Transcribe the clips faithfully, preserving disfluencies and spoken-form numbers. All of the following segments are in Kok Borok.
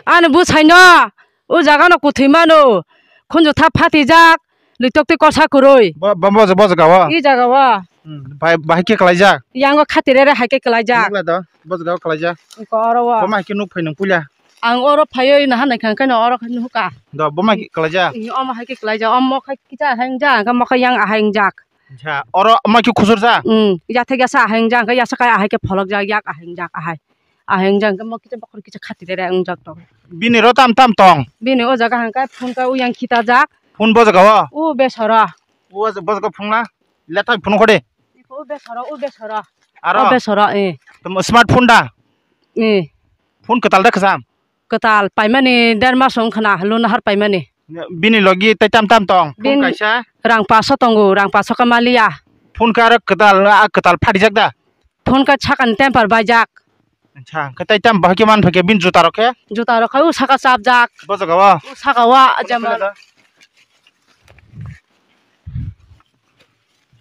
Ani bwsaino o jaga no kwthwi mano. Khunju thap phatijak, litok twi kosa kwrwi. Bo, bo, bo, bo jaga o? I jaga o. Hmm, bai, bahai khe kwlaijak? Yango khati rere hai khe kwlaijak. Nukla do, bo jaga o kwlaijak. Ko oro o. Bo ma hai khe nuk phai nung puila? Ang oro phaiwi naha naikha, onkhaino oro khe nuhuka. Do, bo ma hai khe kwlaijak? Omo hai khe kwlaijak, omo khai kisa ahai wngjak, hwnkhe mokhe yang ahai wngjak. Acha, oro ma khe khusur ja? Hmm, yathek yasa ahai wngjak, hwnkhe yasa kai ahai khe pholok jak, yak ahai wngjak, ahai. Ahai wngjak, hwnkhe mo kisa bokhor kisa khati rere wngjak tongo. Bini ro tam tam tong? Bini o jaga hwnkhe phone khe uyang khitajak. Phone bo jaga o? O besoro. O bo jaga phone la? Letai phone khode. O besoro, o besoro. Aro? O besoro, eh. Tamo smartphone da? Eh. Phone kwtal da kwcham? Kwtal, paimani der mas wngkha na, loan har paimani. Bini logi tei tam tam tong? Phone kaisa? Rang paso tongo, rang paso khe maliya. Phone khe aro kwtal, a kwtal phatijak da? Phone khe sakani temper baijak. Acha, khe tei tam bahai khe man phaikhe bini juta rok khe? Juta rok khe o saka chapjak. Bo jaga o? O saka o, jemon.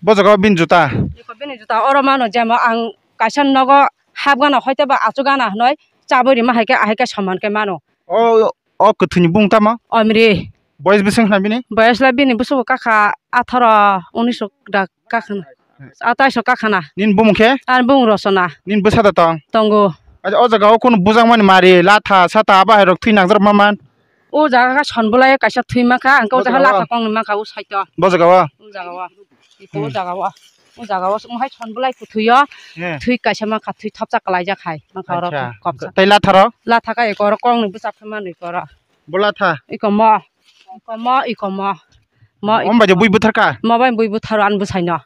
Bo jaga o bini juta? Eko bini juta oro mano, jemon ang kaisa nogo hap gana hoi tei ba achuk gana hinoi chabwi rima hai khe, ahai khe soman khe mano. O, o kwthwini bung tamo? Omri. Boyes bwswk wngkha bini? Boyes la bini bwswk kakha atharo unis da kakhana. Atais o kakhana. Nini bumung khe? Ani bumung Rosona. Nini bwsa da tong? Tongo. Acha, o jaga o kunu bujakmani mari, latha, sata, bahai rok thwi nangjak ma man? O jaga khe son bwlai kaisa thwi mankha, hwnkhe o jaga latha kongni mankha o side o. Bo jaga o? O jaga o. Iko o jaga o. O jaga o mohai son bwlai kwthwi o. Eh. Thwi kaisa mankha, thwi thopsa kwlaijak hai. Mankha oro. Acha. Kopsa. Tei latha rok? Latha khe iko oro kongni bwsa phai mano iko oro. Bo latha? Iko mo. Iko mo, iko mo. Mo iko mo. Om bai je bui buthar kha? Mo bai bui butharo ani bwsaino.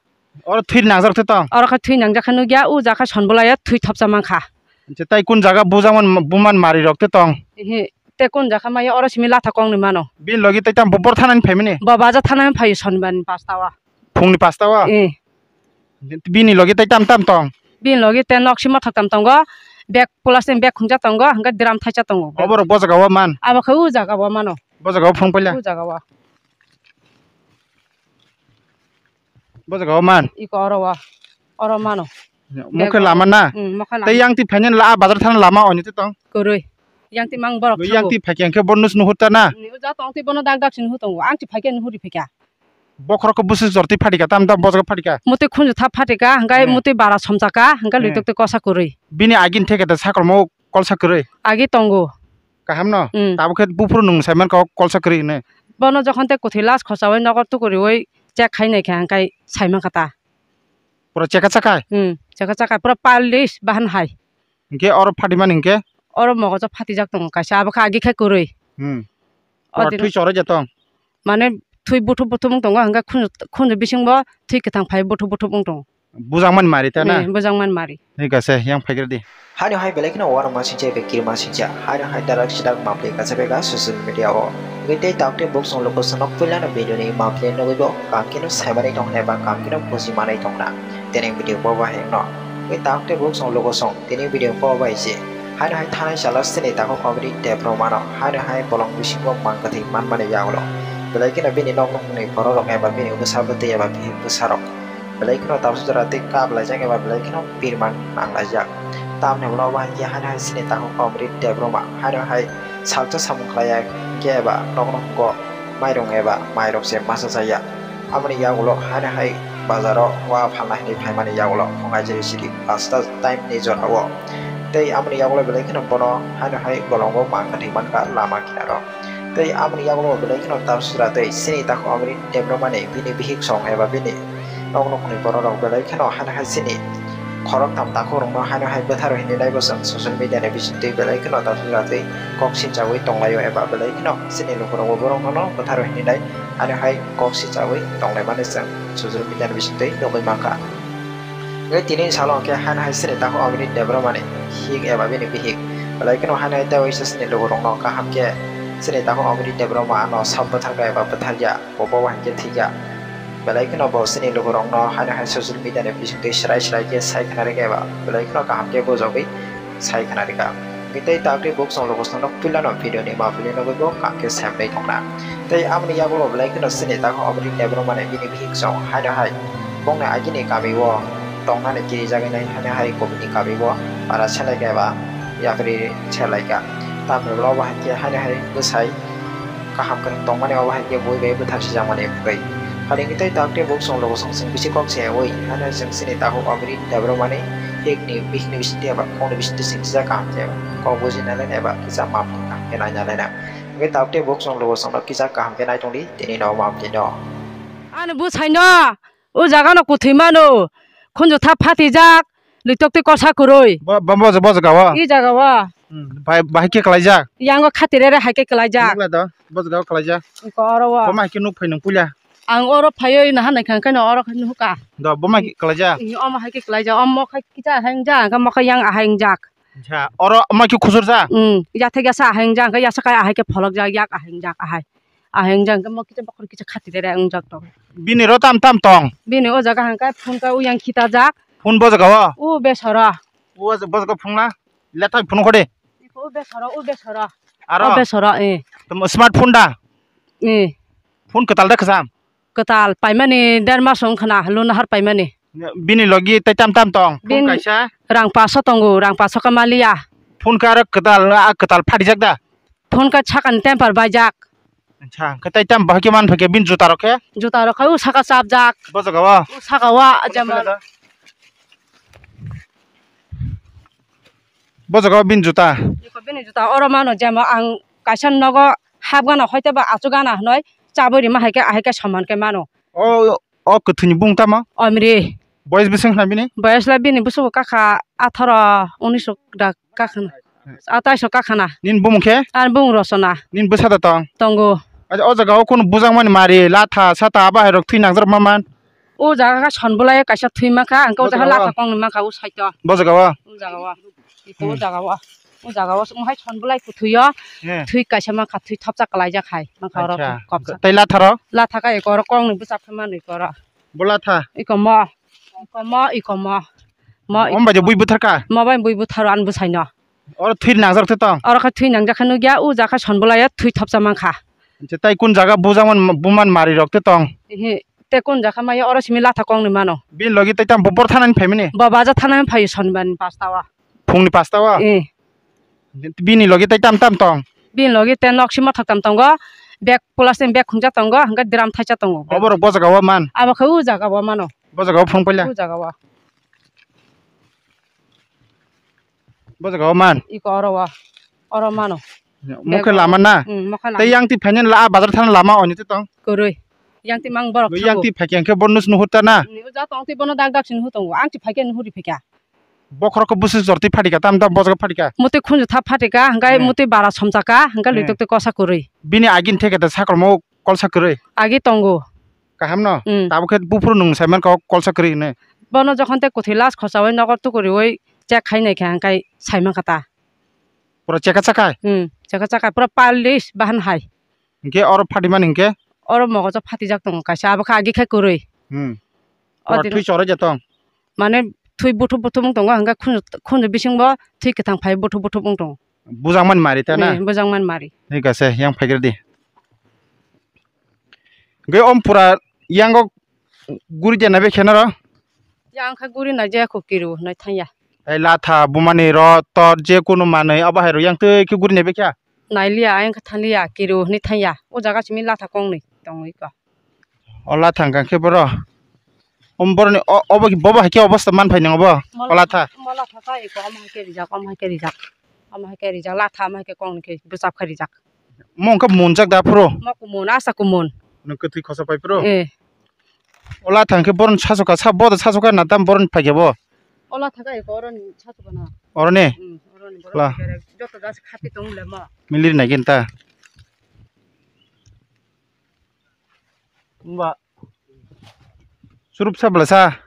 Oro thwi nangjak te tong? Oro khe thwi nangjak khe nukya, o jaga khe son bwlai o thwi thopsa mankha. Acha, tei kun jaga bujakmani, buman mari rok te tong? Ehe, tei kun jaga maya oro simi latha kongni mano. Bini logi tei tam bo bor thanani phaimani? Bo bajar thanani phaio sonibar ni pasta o. Phungni pasta o? Eh. Bini logi tei tam tam tong? Bini logi tei nok sima thok tam tongo. Bag plastic bag khungjak tongo, hwnkhe drum thaisa tongo. Oborok bo jaga o man? Abo khe o jaga o mano. Bo jaga o phung paila? O jaga o. Bo jaga o man? Iko oro o. Oro mano. Mokhe lama na? Hmm, mokhe lama. Tei yang twi phainani la, bazar thana lama oni twi tong? Kwrwi. Yang twi mang borok thango. Yang twi phaikhe hwnkhe bo nus nuhur ta na? Hmm, o ja tong twi bono dak dak se nuhur tongo. Ang twi phaikhe nuhuri phaikha. Bokhorok khe bwswk jor twi phatikha, tamo tamo bo jaga phatikha? Mutwi khunju thap phatikha, hwnkhe mutwi bara somsakha, hwnkhe luitok twi kosa kwrwi. Bini agini theke da sakolmo kolsa kwrwi? Agi tongo. Kaham no? Hmm. Tabuk khe buphuru nwng sai mankha o kolsa kwrwi hwnwi. Bono jokhon tei kwthwi last khochaui nogo tukuriui check khai naikha, hwnkhe sai mankha ta. Pura cheka chakai? Hmm, cheka chakai, pura polish bahan hai. Hwnkhe oro phatimani hwnkhe? Oro mogojo phatijak tongo kaisa, abo khe agi khe kwrwi. Hmm. O pura dino thwi choroi ja tong? Mane thwi buthup buthup wng tongo, hwnkhe khunju, khunju bisingo thwi kwthang phai buthup buthup wng tongo. Bujakmani mari ta na? Eh, bujakmani mari. Thik ase, yang phaigra di. Haino hai belai kheno uanama singcha eba kirima singcha. Haino hai darak sidak mapli kacha bega social media o. Hwnkhe tei takti buk song luku sonok puilano video ni mapli nugui bo kam kheno saimani tong eba kam kheno buji manai tong na. Tini video bo bahai no. Hwnkhe takti buk song luku song tini video bo bai se. Haino hai thanai chala sini takhuk Omri Debbarma no. Haino hai bolong bisingo mang kwthwi manmani yagulo. Belai kheno bini nok nokni borok rok eba bini bwsa bwtwi eba bihik bwsa rok. Belai kheno tabuk jora tei kap laijak eba belai kheno pirman nang laijak. Tamni ulo bo hai khe haino hai sini takhuk Omri Debbarma haino hai salsa samung khlai ya khe eba nokno hwngo mairung eba mairok se masa chaya. Aboni yagulo haino hai bazaro wa phalna hinwi phaimani yagulo phungai jiri siri pasta time ni jora o. Tei aboni yagulo belai kheno bono haino hai bolongo mang kwthwi mankha lama kinaro. Tei aboni yagulo belai kheno tabuk jora tei sini takhuk Omri Debbarma ni bini bihik song eba bini nok nokni borok rok belai kheno haino hai sini khoroktham takhuk rokno haino hai bwtharo hinwi nai bo chwng social media ni bisingtwi belai kheno tabuk jora tei kok sinchaui tonglaio eba belai kheno sini lukurokbo borokno bwtharo hinwi nai haino hai kok sinchaui tonglaimani chwng social media ni bisingtwi nugui mankha. Hwnkhe tini salo hwnkhe haino hai sini takhuk Omri Debbarma ni hik eba bini bihik belai kheno haino hai tei waisa sini lukurokno kaham khe sini takhuk Omri Debbarma ano sab bwtharkha eba bwtharya. Bo bo hai khe thikya. Belai kheno bo sini lukurokno haino hai social media ni bisingtwi srai srai khe sai khna rikha eba belai kheno kaham khe bujagwi sai khna rikha. Hwnkhe tei takti buk chwng lukusongno puilano video ni mapili nugui bo kaham khe sai manwi tongna. Tei aboni yagulo belai kheno sini takhuk Omri Debbarma ni bini bihik chwng haino hai bongni agini kami o tongnani kirijagwi nai haino hai kubuni kami o para selaikha eba yapri selaikha. Tamni ulo obo hai khe haino hai bwsai kaham kwrwng tongmani, obo hai khe bui bai bwthar sijakmani kwrwi. Phailingni tei tabuk tei buk chwng logo chwng chwng bisi kok se ui haino chwng chini takhuk Amri Debbarmani hikni bihikni bisingtwi eba khokni bisingtwi chwng kisa kaham khe kok buji nai laina eba kisa mam tong khe nai nai laina. Hwnkhe tabuk tei buk chwng logo chwngno kisa kaham khe nai tongdi tini no mam tino. Ani bwsaino o jaga no kwthwi mano, khunju thap phatijak, litok tei kosa kwrwi. Bo, bo, bo, bo jaga o? I jaga o. Hmm, bahai, bahai khe kwlaijak? Yango khati rere hai khe kwlaijak. Nukla do, bo jaga o kwlaijak. Iko oro o. Bo ma hai khe nuk phai nung puila? Ang oro phaiwi naha naikha, hwnkhe no oro khe nuhuka. Do, bo ma hai khe kwlaijak? Omo hai khe kwlaijak, omo khai kisa ahai wngjak, hwnkhe mokhe yang ahai wngjak. Acha, oro ma hai khe khusurjak? Hmm, yathek yasa ahai wngjak, hwnkhe yasa kai ahai khe pholokjak, yak ahai wngjak, ahai. Ahai wngjak, hwnkhe mo kisa bokhor kisa khati rere wngjak to. Bini ro tam tam tong? Bini o jaga hwnkhe phone khe uyang khitajak. Phone bo jaga o? O besoro. O bo jaga phone la? Letai phone khode. Iko o besoro, o besoro. Aro? O besoro, eh. Tamo smartphone da? Eh. Phone kwtal da kwcham? Kwtal, paimani der mas wng khna, luna har paimani. Bini logi tei tam tam tong? Phone kaisa? Rang paso tongo, rang paso khe maliya. Phone khe aro kwtal, a kwtal phatijak da? Phone khe sakani temper baijak. Acha, khe tei tam bahai khe man phaikhe bini juta rok khe? Juta rok khe o saka chapjak. Bo jaga o? O saka o, jemon. Bo jaga o bini juta? Iko bini juta oro mano, jemon ang kaisa nogo hap gana hoite ba achuk gana hinoi chabwi rima hai khe, ahai khe soman khe mano. O, o kwthwini bung tamo? Omri. Boyes bwswk khna bini? Boyes la bini bwswk kakha atharo, unis da kakhana. Atais o kakhana. Nini bumung khe? Ani bumung Rosona. Nini bwsa da tong? Tongo. Acha, o jaga o kunu bujakmani mari, latha, sata, bahai rok thwi nangjak ma man? O jaga khe son bwlai kaisa thwi mankha, hwnkhe o jaga latha kongni mankha o side o. Bo jaga o? O jaga o. Iko o jaga o. O jaga o wng hai son bwlai kwthwi o. Thwi kaisa mankha, thwi thopsa kwlaijak hai. Mankha oro kok. Tei latha rok? Latha khe iko oro kongni bwchap khe mano iko oro. Bo latha? Iko mo. Iko mo, iko mo. Mo bai je bui bwthar kha? Mo bai bui bwthar o ani bwsai no. Oro thwi nangjak te tong? Oro khe thwi nangjak khe nukya, o jaga khe son bwlai o thwi thopsa mankha. Acha, tei kun jaga bujakmani, bumani mari rok te tong? Ehe, tei kun jaga maya oro simi latha kongni mano. Bini logi tei tam bo bor thanani phaimani? Bo bajar thanani phaio sonibar ni pasta o. Phungni pasta o? Eh. Bini logi tei tam tam tong? Bini logi tei nok sima thok tam tongo. Bag plastic bag khungjak tongo, hwnkhe drum thaisa tongo. Oborok bo jaga o man? Abo khe o jaga o mano. Bo jaga o phung paila? O jaga o. Bo jaga o man? Iko oro o. Oro mano. Mokhe lama na? Hmm, mokhe lama. Tei yang twi phainani la, bazar thana lama oni twi tong? Kwrwi. Yang twi mang borok thango. Yang twi phaikhe hwnkhe bo nus nuhur ta na? Ni o ja tong twi bono dak dak se nuhur tongo. Ang twi phaikhe nuhuri phaikha. Bokhorok khe bwswk jor twi phatikha, tam tam bojak phatikha. Mutwi khunju thap phatikha, hwnkhe mutwi bara somjakha, hwnkhe luitok twi kosa kwrwi. Bini agini theke da sakramo kolsa kwrwi? Agi tongo. Kaham no? Hmm. Tabuk khe buphuru nwng saiman kok kolsa kwrwi hwnwi. Bono jokhon tei kwthwi last khochaui nogo tukuriui check khai naikha, hwnkhe saimankha ta. Pura cheka chakai? Hmm, cheka chakai, pura polish bahan hai. Hwnkhe oro phatimani hwnkhe? Oro mogojo phatijak tongo kaisa, abo khe agi khe kwrwi. Hmm. Oro thwi choroi ja tong? Mane thwi buthub buthub wng tongo, hwnkhe khunju, khunju bisingo thwi kwthang phai buthub buthub wng tongo. Bujakmani mari ta na? Eh, bujakmani mari. Thik ase, yang phaigradi. Hwnkhe om pura yango guri de na be khe noro? Yang khe guri na je kho kiru nai thangya. Tei latha bumani ro tor je kunu manwi abo hai ro yang twi khe guri na be khe? Nailiya, ayang khe thangya, kiru hwnwi thangya. O jaga simi latha kongnwi tongwi kha. O latha hwnkha khe boro. Om boroni o, obo, bobo hai khe obosta man phai nang obo? O latha. Mo latha ta iko, omo hai khe rijak, omo hai khe rijak. Omo hai khe rijak, latha omo hai khe kongnwi khe bwchap khe rijak. Mo wngkha munjak da phuru? Mo kumun, asa kumun. Nwng kwthwi khosa pai phuru? Eh. O latha hwnkhe boroni sasoka, sa, bodo sasoka na tam boroni phaikhe bo? O latha khe eko oroni sasoka na. Oroni? Hmm, oroni borok joto jasi khati tong le mo. Milir nai gini ta. Ba. Surup sa bwla sa.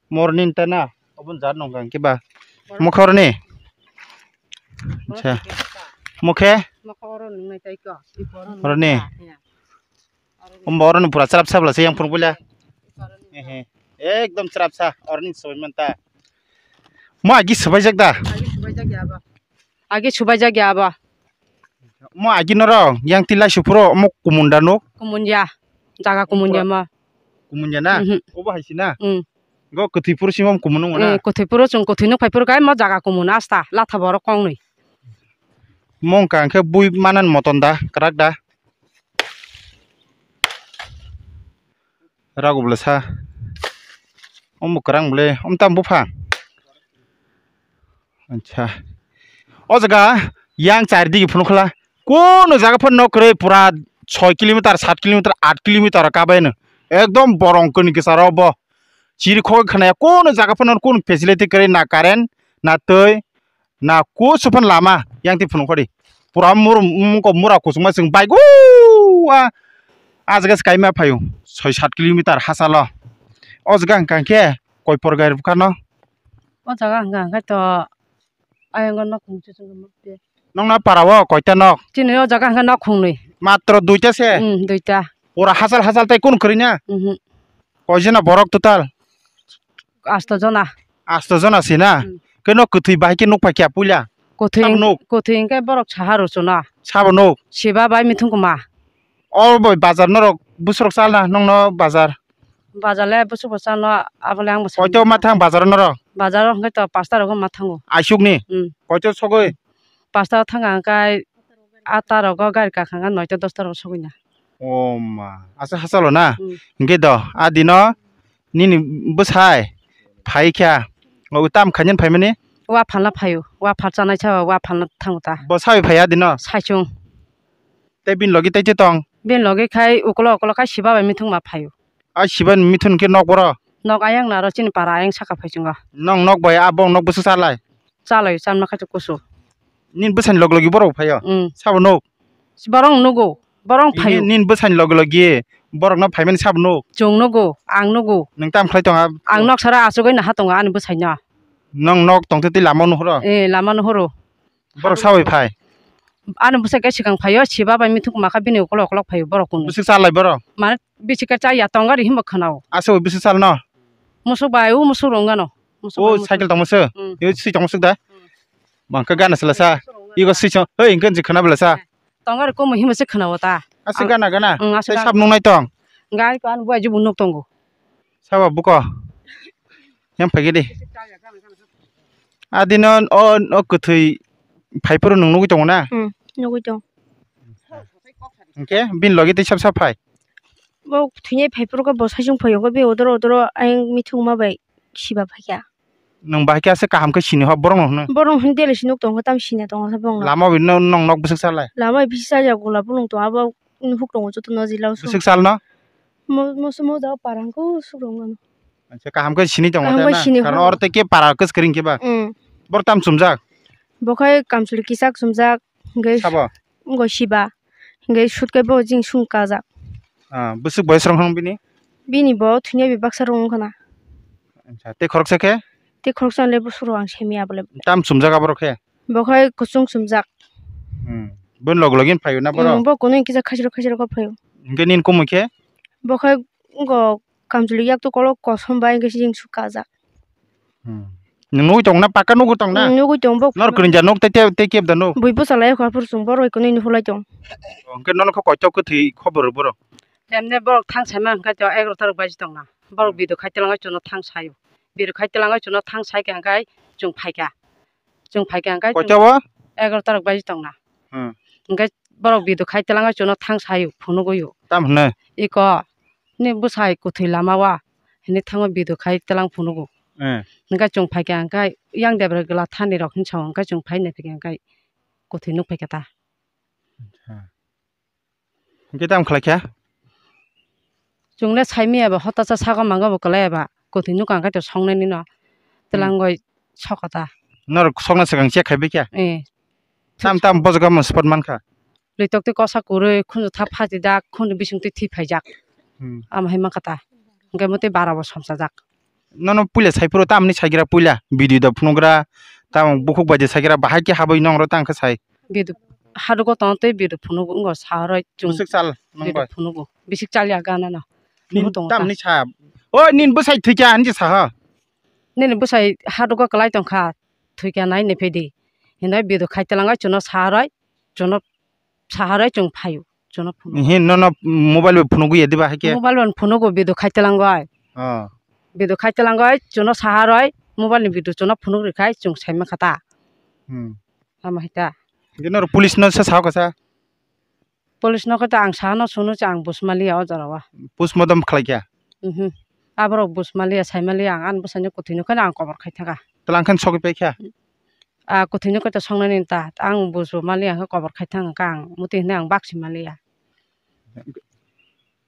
Morning ta na. Obon jat nong kang kiba. Mokha oroni. Acha. Mokhe? Mokha oroni nai tai ko. Oroni. Ombo oroni pura chwrap sa bwla se yang phuru bwla. Ehe. Ekdom chwrap sa oroni soi man ta. Mo agi swbaijak da? Agi swbaijak ya ba. Agi swbaijak ya ba. Mo agi noro yang tilai su phuru mo kumun da no? Kumun ya. Jaga kumun ya mo. Kumun ya na? Mhm. Obo hai si na? Mm. Go kwthwi phuru simo kumun nung na? Eh, kwthwi phuru chwng kwthwi nuk phai phuru kai mo jaga kumun asta latha borok kongnwi. Mungka hwnkhe bui manan moton da, kwrak da. Rago bwlasa. Omo kwrang bwle, om tam bupha. Acha. O jaga yang char digi phunukla. Kono jaga phano nok kwrwi pura soi kilometer, sat kilometer, aat kilometer kabaino. Ekdom borong koni kisaro bo. Chiri khogwi khnaya kono jaga phano kono facility kwrwi na current, na twi, na kusu phano lama yang twi phunuk khadi. Pura mur-, mungko mura kusuma chwng bike o a, a jaga se kaima phaio soi sat kilometer hachalo. O jaga hwnkha khe koi por gari bwkhano. O jaga hwnkha hwnkhe to ayang nok khungchi chwng nukte. Nokna para o koita nok? Chini o jaga hwnkha nok khungnwi. Matro duita se? Hmm, duita. Pura hachal hachal tei kunu kwrwi na? Mhm. Koi jona borok total? Asto jona. Asto jona se na? Hmm. Khe nok kwthwi bahai khe nuk phai kya puila? Kwthwi, tabuk nuk? Kwthwi hwnkhe borok saha rw chwna. Sabo nuk? Siba bai mithung kwma. O boi bazar norok bwswrok chalna nokno bazar? Bazar le bwswk bo chalno abole ang bo. Koito ma thang bazar norok? Bazar o hwnkhe to pasta rogo ma thango. Aisuk ni? Hmm. Koito sogwi? Pasta o thang ang kai atta rogo gari kakha hwnkhe noita dosta rogo sogwi na. O ma, asa hachalo na? Hmm. Hwnkhe do, a dino nini bwsai phai kha. O tam khainani phaimani? Wa phalna phaio, wa phal chanai sa wa phalna thango ta. Bo sawi phai a dino? Saichung. Tei bini logi tei tei tong? Bini logi khai ukolo ukolo khai siba bai mithung ma phaio. A siba ni mithun khe nok boro? Nok ayang naro chini para ayang saka phai chungo. Nong nok bai a bong nok bwswk chalai? Chalai chamna khai kusu. Nini bwsani log logi borok phaio? Mm. Sabo nuk? Borok nugo, borok phaio. Nini bwsani log logi borok no phaimani sabo nuk? Chwng nugo, ang nugo. Nwng tam khlai tongo? Ang nok sara achugwi naha tongo ani bwsai no. Nong nok tongtwi twi lama nuhoro? Eh, lama nuhoro. Borok sawi phai? Ani bwsai khe swkang phaio, siba bai mithuk ma kha bini ukolok ukolok phaio borok kunu. Bwswk chalai borok? Mane bisi khe cha ya tong gari himbo khwnao. Aswk bwswk chalno? Musuk bai, o musuk rwngano. Musuk bai, musuk. O cycle tongma se? Hmm. Yo swi tongma se da? Hmm. Bangkha gana sala sa. Ego swi chong, hei, hingke je khwna bela sa. Tong gari komo himbo se khwnao ta. Aswk gana gana. Hmm, aswk gana. Sab nungnai tong. Gari ko an buai jubu nuk tongo. Sabo buko. Yang phaikhe di. Adino o, o kwthwi phaiphuru nwng nugwi tongo na? Hmm, nugwi tong. Hwnkhe bini logi tei sab sab phai? Bo thwinai phaiphuru khe bo saichung phai hwnkhe bini odoro odoro ayang mithung ma bai siba phaikha. Nwng bahai khe aswk kaham khe sini hor borok no hwno? Borok no hwn daily si nuk tongo tam sini tongo sa borok no. Lama bai no nwng nok bwswk salai? Lama bai bisi salya gola bo nwng tongo abo. Nuhuk tongo joto no jila o. Bwswk salno? Mo-, moso moja o para hwnkhe o suk rwngmano. Acha, kaham khe sini tongo. Kaham khe sini. Karon oro tei ke para kwchwkring khe ba? Mm. Bor tam chumjak? Bo khai kamchwlwi kisak chumjak, hwnkhe sabo? Wngkha siba, hwnkhe sut khe bo jing sung kajak. Ah, bwswk boyes rwng bini? Bini bo thwinai bai baksa rwng wngkha na. Acha, tei khoroksa khe? Tei khoroksa le bwswk rwng ang simi abole. Tam chumjak aborok khe? Bo khai kuchung chumjak. Hmm. Boni log login phaio na borok? Hmm, bo kunui kisa khaisirok khaisirok khe phaio. Hingke nini kumui khe? Bo khai wngkha kamchwlwi yak to kolok kosom bai hingke sijing suk kajak. Hmm. Nwng nugui tong na, paka nugui tong na? Hmm, nugui tong bo. Nor kwrwngja nuk tei, tei, tei keb da nuk? Bui bwsa lai kha phuru chwng borok kunui nuhulai tong. Hingke nono kho koitok kwthwi khobor rw borok? Temne borok thang saima hingke to egaroh ta rok baji tong na. Borok video khai twlang oi chwngno thang saio. Video khai twlang oi chwngno thang sai kha hingke chwng phai kha. Chwng phai kha hwnkhe chwng koita o? Egaroh ta rok baji tong na. Hmm. Hwnkhe borok video khai twlang oi chwngno thang saio, phunugwi o. Tam hwnwi? Iko, nini bwsai kwthwi lama o, hinwi thango video khai twlang phunugo. Eh. Hwnkhe chwng phai kha hwnkhe yang debra gwla thani rok hinwi sao, hwnkhe chwng phai nai phai kha hwnkhe kwthwi nuk phai kha ta. Acha. Hwnkhe tamo khlai kha? Chwng le sai manya ba, hota cha sago mango bo kwlai ba, kwthwi nuk ang khe to song nai nino. Twlang bai sokha ta. Norok sokna swkang check khai bai kha? Eh. Tam tam bojok gamo spot man kha? Lwi tok twi kosa kwrwi, khunju thap phaji dak, khunju bising twi thwi phai jak. Hmm. Amo hai man kha ta. Hwnkhe motwi bara bo somsa jak. Nono puila sai phuru tamni saigra puila video da phunugra tamo bukhuk bai de saigra bahai khe habwi nongro tang khe sai. Video hadugo tong tei video phunugo wngkha saharoi chwng. Bwswk chal nong video bai? Phunugo. Bisik chaliya gana no. Nin phunuk tongo ta. Tamni sa. O nin bwsai thwikya hinwi saha. Nini bwsai hadugo kwlai tongkha thwikya nai ni phedi. Hinwi video khai twlango chwngno saharoi chwngno saharoi chwng phaio. Chwngno phunuk. Hin nono mobile bai phunugwi ya diba hai khe? Mobile bai phunugo video khai twlango ai. Oh. Video khai twlango ai chwngno saharoi mobile ni video chwngno phunuk rwkhai chwng saima kha ta. Hmm. Lama hai ta. Hwnkhe norok police no se sao kasa? Police no khe to ang sano sunu se ang buj maliya o jora o. Postmortem khlai kha? Mhm. Aborok buj maliya, sai maliya, ang ani bwsaino kwthwino kheno ang kobor khai thaka. Twlang khe sogwi pai kha? A kwthwino khe to songnani ta, ang buj bo maliya, ang khe kobor khai thang kha, ang muti hinwi ang baksi maliya.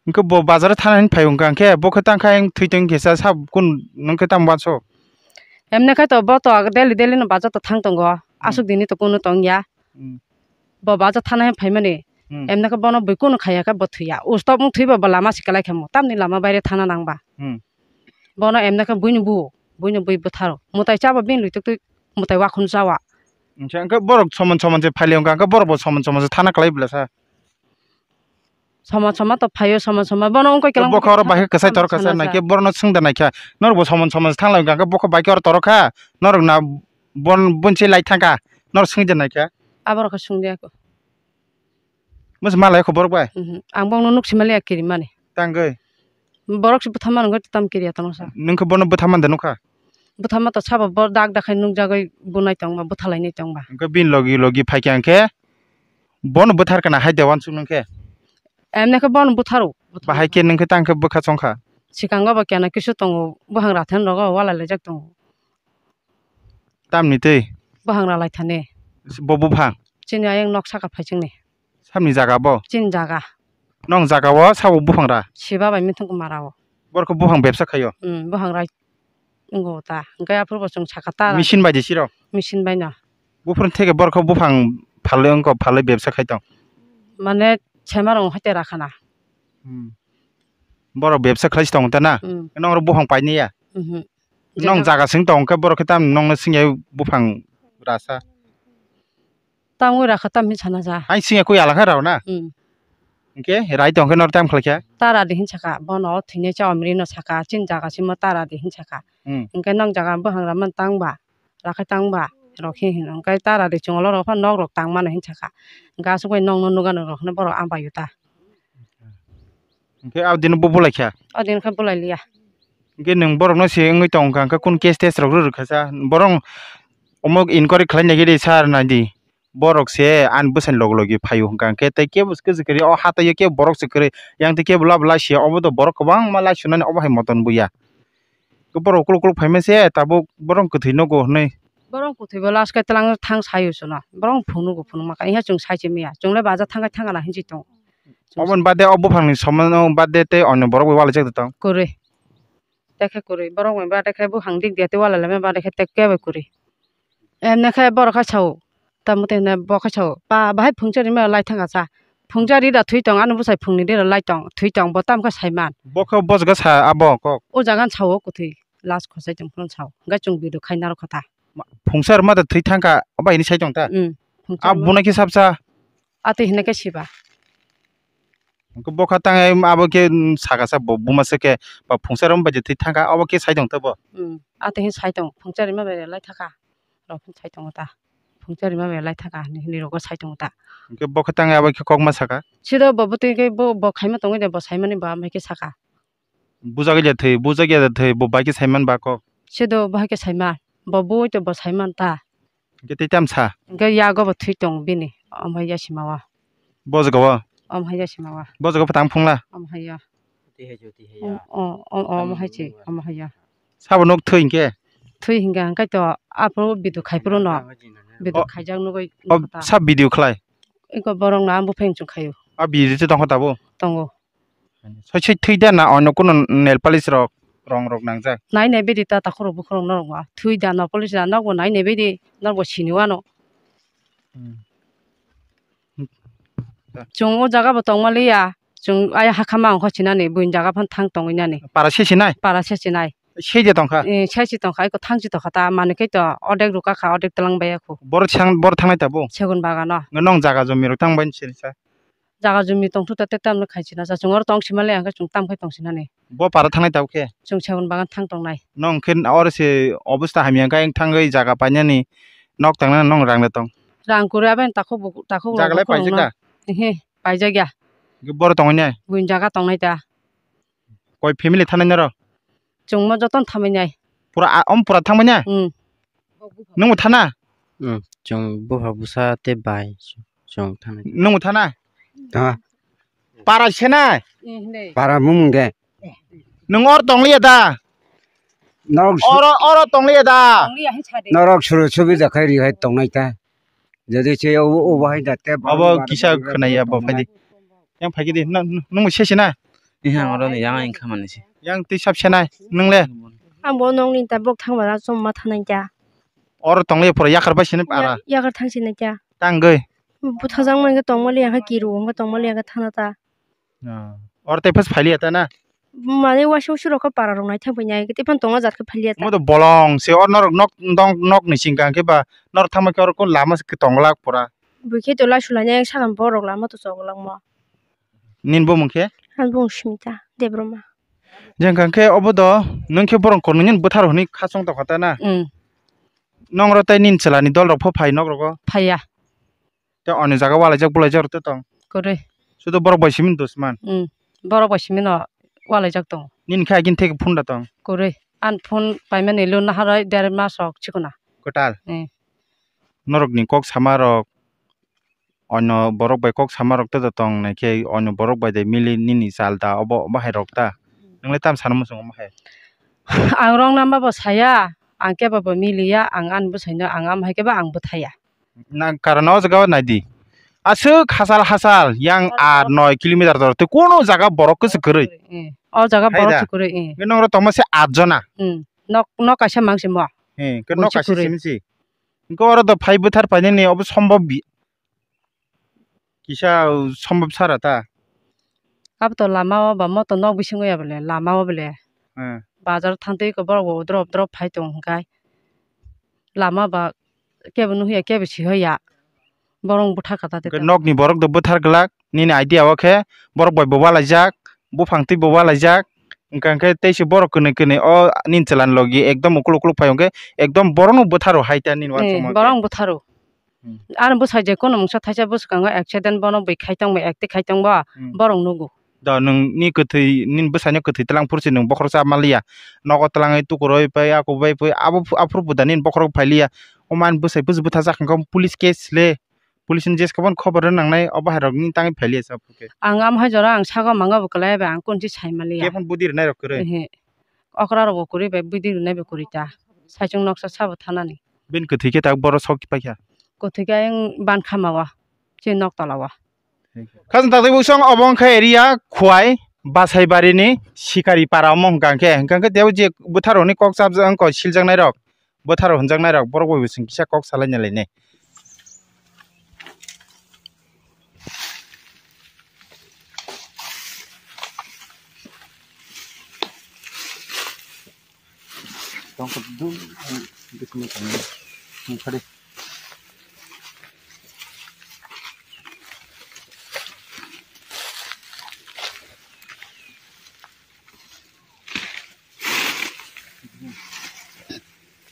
Hwnkhe bo bazar o thana hinwi phai wngkha, hwnkhe bo khe tang kha, ang thwi tong khe sa, sa kun nung khe tamo uanso? Emne khe to bo to daily daily no bazar to thang tongo, aswk dini to kunu tong ya. Hmm. Bo bazar thana hinwi phaimani, hmm, emne khe bono bui kunu khaiya khe bo thwiya. Ustok wng thwiba bo lama si kwlai khamu, tamni lama baire thana nangba. Hmm. Bono emne khe buini bu, buini bui bwtharo. Mwtai chaba bini lwi tuk twi mwtai wakhun chawa. Hwnkhe borok soman soman se phaile wngkha, hwnkhe borok bo soman soman se thana kwlai bwlasa. Soman soman to phaio, soman soman bono wngkha kelang. Bokha oro bahai kwchai torok kha, naikhe borokno swngda naikha. Norok bo soman soman se thanglai wngkha, hwnkhe bokha bahai oro torok kha. Norok na bon, bonsi lai thangkha. Norok swngda naikha. Aborok khe swngya kho. Mos malai kho borok bai? Mhm. Ang bokno nuk simaliya kirimani. Tangwi? Borok se bwtha mano wngkha tam kiriya tongsa. Nung khe bono bwtha manda nukha? Bwtha ma to sabo bo dak dak khai nukjagwi bunai tongma, bwtha lainai tongma. Hwnkhe bini logi logi phaikha hwnkhe bono bwthar kana hai de uansuk nung khe? Emne khe bono bwtharo. Bahai khe nung khe tang khe bwkha chongkha? Sikango bo kena kisu tongo, buhangra then rogo walai laijak tongo. Tamni twi? Buhangra lai thani. Bo buphang? Chini ayang nok saka phaichingni. Samni jaga bo? Chini jaga. Nong jaga o sabo buphang ra? Siba bai mithung mara o. Borok khe buphang bebsa khaio? Hmm, buphang rai wngo ta. Hwnkhe aphuru bo chwng saka ta. Machine bai di siro? Machine bai no. Buphang theke borok khe buphang phalwi wngkha, phalwi bebsa khai tong? Mane sema rong hoite rakhana. Hmm. Borok bebsa khlai tong ta na? Hmm. Nong oro buphang paini ya? Mhm. Nong jaga sing tong khe borok khe tam nong no sing ya buphang rasa? Tamo rakha tam hin sana ja. Ai sing ya koi ala kha rao na? Hmm. Hwnkhe rai tong khe nor tam khlai kha? Tara di hin saka, bono thwinai cha omri no saka, chin jaga simo tara di hin saka. Hmm. Hwnkhe nong jaga buphang raman tang ba, rakha tang ba, rok hin hin. Hwnkhe tara di chwng olo rok pha nok rok tang mano hin saka. Hwnkhe aswk bai nong no nugano rok hwnwi borok ambai ta. Hwnkhe abdino bo bulai kha? Abdino khe bulai liya. Hwnkhe nwng borokno se wngwi tong kha, hwnkhe kunu case test rok rw rwkha sa? Borok omo inquiry khlai nai khe de sir nai di. Borok se ani bwsani logi logi phaio hwnkha, hwnkhe tei kebo se kwchwk kwrwi o hathaio kebo borok se kwrwi. Yang tei kebo lab lai sia, obo to borok kwbangma lai sunani obo hai motom buya. Borok ukuluk ukuluk phaima se tabuk borok kwthwi nogo hwnwi. Borok kwthwi bo last khe twlang thang sayo chwngno. Borok phunukgo phunukma kha. Iha chwng sai se manya. Chwng le baja thangkhe thangana hinwi tong. Oboni bade o buphangni somono bade tei onyo borok bai walaijak tong? Kwrwi. Tekhe kwrwi. Borok bai bade khe buphang dik diya tei walai laima bade khe tekke bai kwrwi. Emne khe borok khe sao. Tamo tei hwnwi bo khe sao, "Ba, bahai phungsa rima lai thangkha sa. Phungsa ri da thwi tong, ano bwsai phungni ri da lai tong, thwi tong, bo tamo khe saiman." Bo khe bo jaga sa abo kok? O jaga no sao kwthwi, last khosai tong phano sao. Hwnkhe chwng video khai narwkha ta. Ma, phungsa rima da thwi thangkha, abo hini sai tong ta? Hmm, phungsa rima. Abo bunai khe sabsa? Atwi hwnwi khe siba. Hwnkhe bo kha tang abo khe, hmm, saka sa bo buma se khe, ba phungsa rima bai je thwi thangkha, abo khe sai tong ta bo? Hmm, atwi hwnwi sai tong, phungsa rima bai lai thangkha. Rok sai tongo ta. Phungsa rima bai lai thaka hinwi rogo sai tongo ta. Hwnkhe bo khe tang abo khe kok ma saka? Sido bo bwtwi khe bo, bo khaima tongwi de bo saimani ba amai khe saka. Bujagwi de thwi, bujagwi de thwi, bo bai khe saiman ba kok. Sido bo hai khe saima, bo bui to bo saiman ta. Hwnkhe tei tam sa? Hwnkhe yago bo thwi tong bini, amai ya sima wa. Bo jaga o? Amai ya sima wa. Bo jaga phatang phungla? Amai ya. Tihai jo, tihai ya. O, o, o, omo hai se, omo hai ya. Sabo nok thwi hinkhe? Thwi hinkhe, hwnkhe to aphuru video khai phuru no. Video khaijak nugwi nukha. Sab video khlai? Iko borok no ang buphang chung khaio. A video te tongkha tabo? Tongo. Soi soi thwi da na ono kuno nail polish rok, rong rok nangjak? Nai nai bidi ta takhurok bukhurok norok ma. Thwi da nail polish da nokbo nai nai bidi norok bo sini wano. Hmm. Chwng o jaga bo tongma liya, chwng ai hakha ma ongkha sinani, buini jaga phano thang tongwi nani. Para se sinai? Para se sinai. Sei je tongkha? Eh, sei se tongkha, eko thang se tongkha ta, manwi khe to odek rwkha kha, odek twlang baiya khu. Boro thang, boro thangnai ta bo? Segun bagano. Nong jaga jumi rok thang bai sini sa? Jaga jumi tongthu ta, te tamno khai sina sa, chwng oro tong sima le, ang khe chwng tam khai tong sinani. Bo para thangnai ta bo khe? Chwng segun bagan thang tongnai. Nong khe oro se obostha hamya khe, ang thangwi jaga painani nok tangnani nong rang da tong? Rang kwrwi, aben takhuk bo, takhuk jaga lai paijak da? Ehe. Paijak ya. Hwnkhe boro tongwi nai? Buini jaga tongnai ta. Koi family thanai norok? Chwngma jotono thamwi nai. Pura a, om pura thangbai nai? Hmm. Nwngbo thana? Hmm. Chwng bupha bwsa tei bai chwng thanai. Nwng thana? Ha. Para senai? Para mumung de. Nwng or tongliya da? Norok su- Oro, oro tongliya da? Norok suru subi jakhai ri hai tongnai ta. Jadi se o, o bahai da te. Abo kisa khwnai abo phaidi. Yang phaikhe di, nung, nung se sina? Yang oro ni yang ang khamani se. Yang twi sab senai, nung le? Ang bo nong ni ta bok thang bara chom ma thanai kya. Oro tong le pura yakar bai sini para. Yakar thang sini kya. Tang goi. Buthajak man tong mali yang kiru, tong mali yang thana ta. Oro te phas phaili ta na? Mane waisa waisa rok para rok nai thang phai nai, te phan tong jat khe phaili ta. Mo to bolong se or norok nok, nok, nok ni sing kang khe ba norok thang ma khe oro lama se tong lak pura. Bui khe to lai sulai nai sakang borok lama to chok langma. Nini bumung khe? Ani bumung Smita Debbarma. Jeng kang khe obo do, nwng khe borok kormo nini bwthar hwnwi khachang tongkha ta na? Mm. Nong oro tei nini chwla ni dol rok pho phai nok rogo? Phaiya. Tei ani jaga walaijak bulaijak rok tei tong? Kwrwi. Sudo borok bai simi dusman? Mm. Borok bai simi no walaijak tongo. Nini khe agini theke phunda tong? Kwrwi. Ani phone paimani lo naharoi der mas rok chikona. Kwtal? Mm. Norok ni kok sama rok Onyo borok bai kok sama rok tei tong nai khe, onyo borok bai de mili nini chal da obo, omo hai rok ta? Nwng le tam sana muchung omo hai? Ang rong nama bo saya, ang kebo bo miliya, ang ani bwsai no ang am hai khe ba ang bwthaya. Na karon o jaga o nai di. Aswk hachal hachal yang aat noi kilometer dor tei kunu jaga borok kwchwk kwrwi. Eh, o jaga borok kwchwk kwrwi, eh. Nong rok tongma se aat jona. Hmm. Nok, nok kaisa mang simo. Eh, ke nok kaisa simi si. Hwnkhe oro do phai bwthar painani obo sombhob bi-, kisa sombhob sara ta? Abo to lama o ba moto nok bisingo ya bole, lama o bole. Hmm. Bazar thang twi borok bo drop drop phai tong hwnkhe. Lama ba kebo nuhya, kebo sihoya. Borok bwthar kha ta tei. Hwnkhe nokni borok do bwthar glak, nini idea o khe borok bai bo walaijak, buphang twi bo walaijak. Hwnkhe tei se borok kwnwi kwnwi o nini chwla ni logi ekdom ukluk ukluk phai hwnkhe ekdom borok no bwtharo hai ta nini uansukma khe. Borok bwtharo. Hmm. Ani bwsai je kunu mungsa thaisa bwskango accident bono bwi khai tong bai, ekti khai tong bo, hmm, borok nugo. Da nwng ni kwthwi, nini bwsai no kwthwi tlang phuru se nwng bokhorok cha manliya. Nogo tlangwi tukuroi pai, ako bai pui, abo phu-, aphuru buda nini bokhorok phailiya. Omo ani bwsai bwsai bwtha jak hwnkhe police case le. Police ni jeska bono khobor rw nangnai, obo hai rok nini tangwi phailiya se aphuru khe. Ang am hai jora ang sago manga bo kwlai bai, ang kunchi sai manliya. Khe phano budi rwnai rok kwrwi? Ehe. Okra rok bo kwrwi bai, budi rwnai bai kwrwi ta. Saichung noksa sabo thanani. Bini kwthwi khe tak boro sok paikha? Kwthwi khe ayang ban khama o, chini nok tola o. Khajang taktwi buksong obo wngkha area Khwai Basaibari ni Sikari para omo hwnkha hwnkhe, hwnkha hwnkhe tei je bwthar rokni kok chapjak wngkha siljaknai rok, bwthar rok hwnjaknai rok borok bai bo chwng kisa kok salaina lainai. Tongkha dum, ang bising tong, ang khade.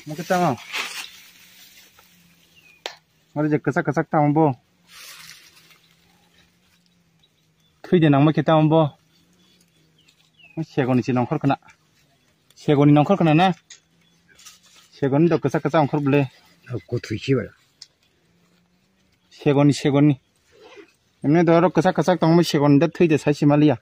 Mungkin tama. Mari je kesak kesak tama bo. Thwi de nangma khe tamo bo. Segoni se nongkhor khna. Segoni nongkhor khna na? Segoni do kwchak kwchak ongkhor bwle. Kuthwi se bwla. Segoni, segoni. Emne do oro kwchak kwchak tongma segoni da thwi de sai se maliya.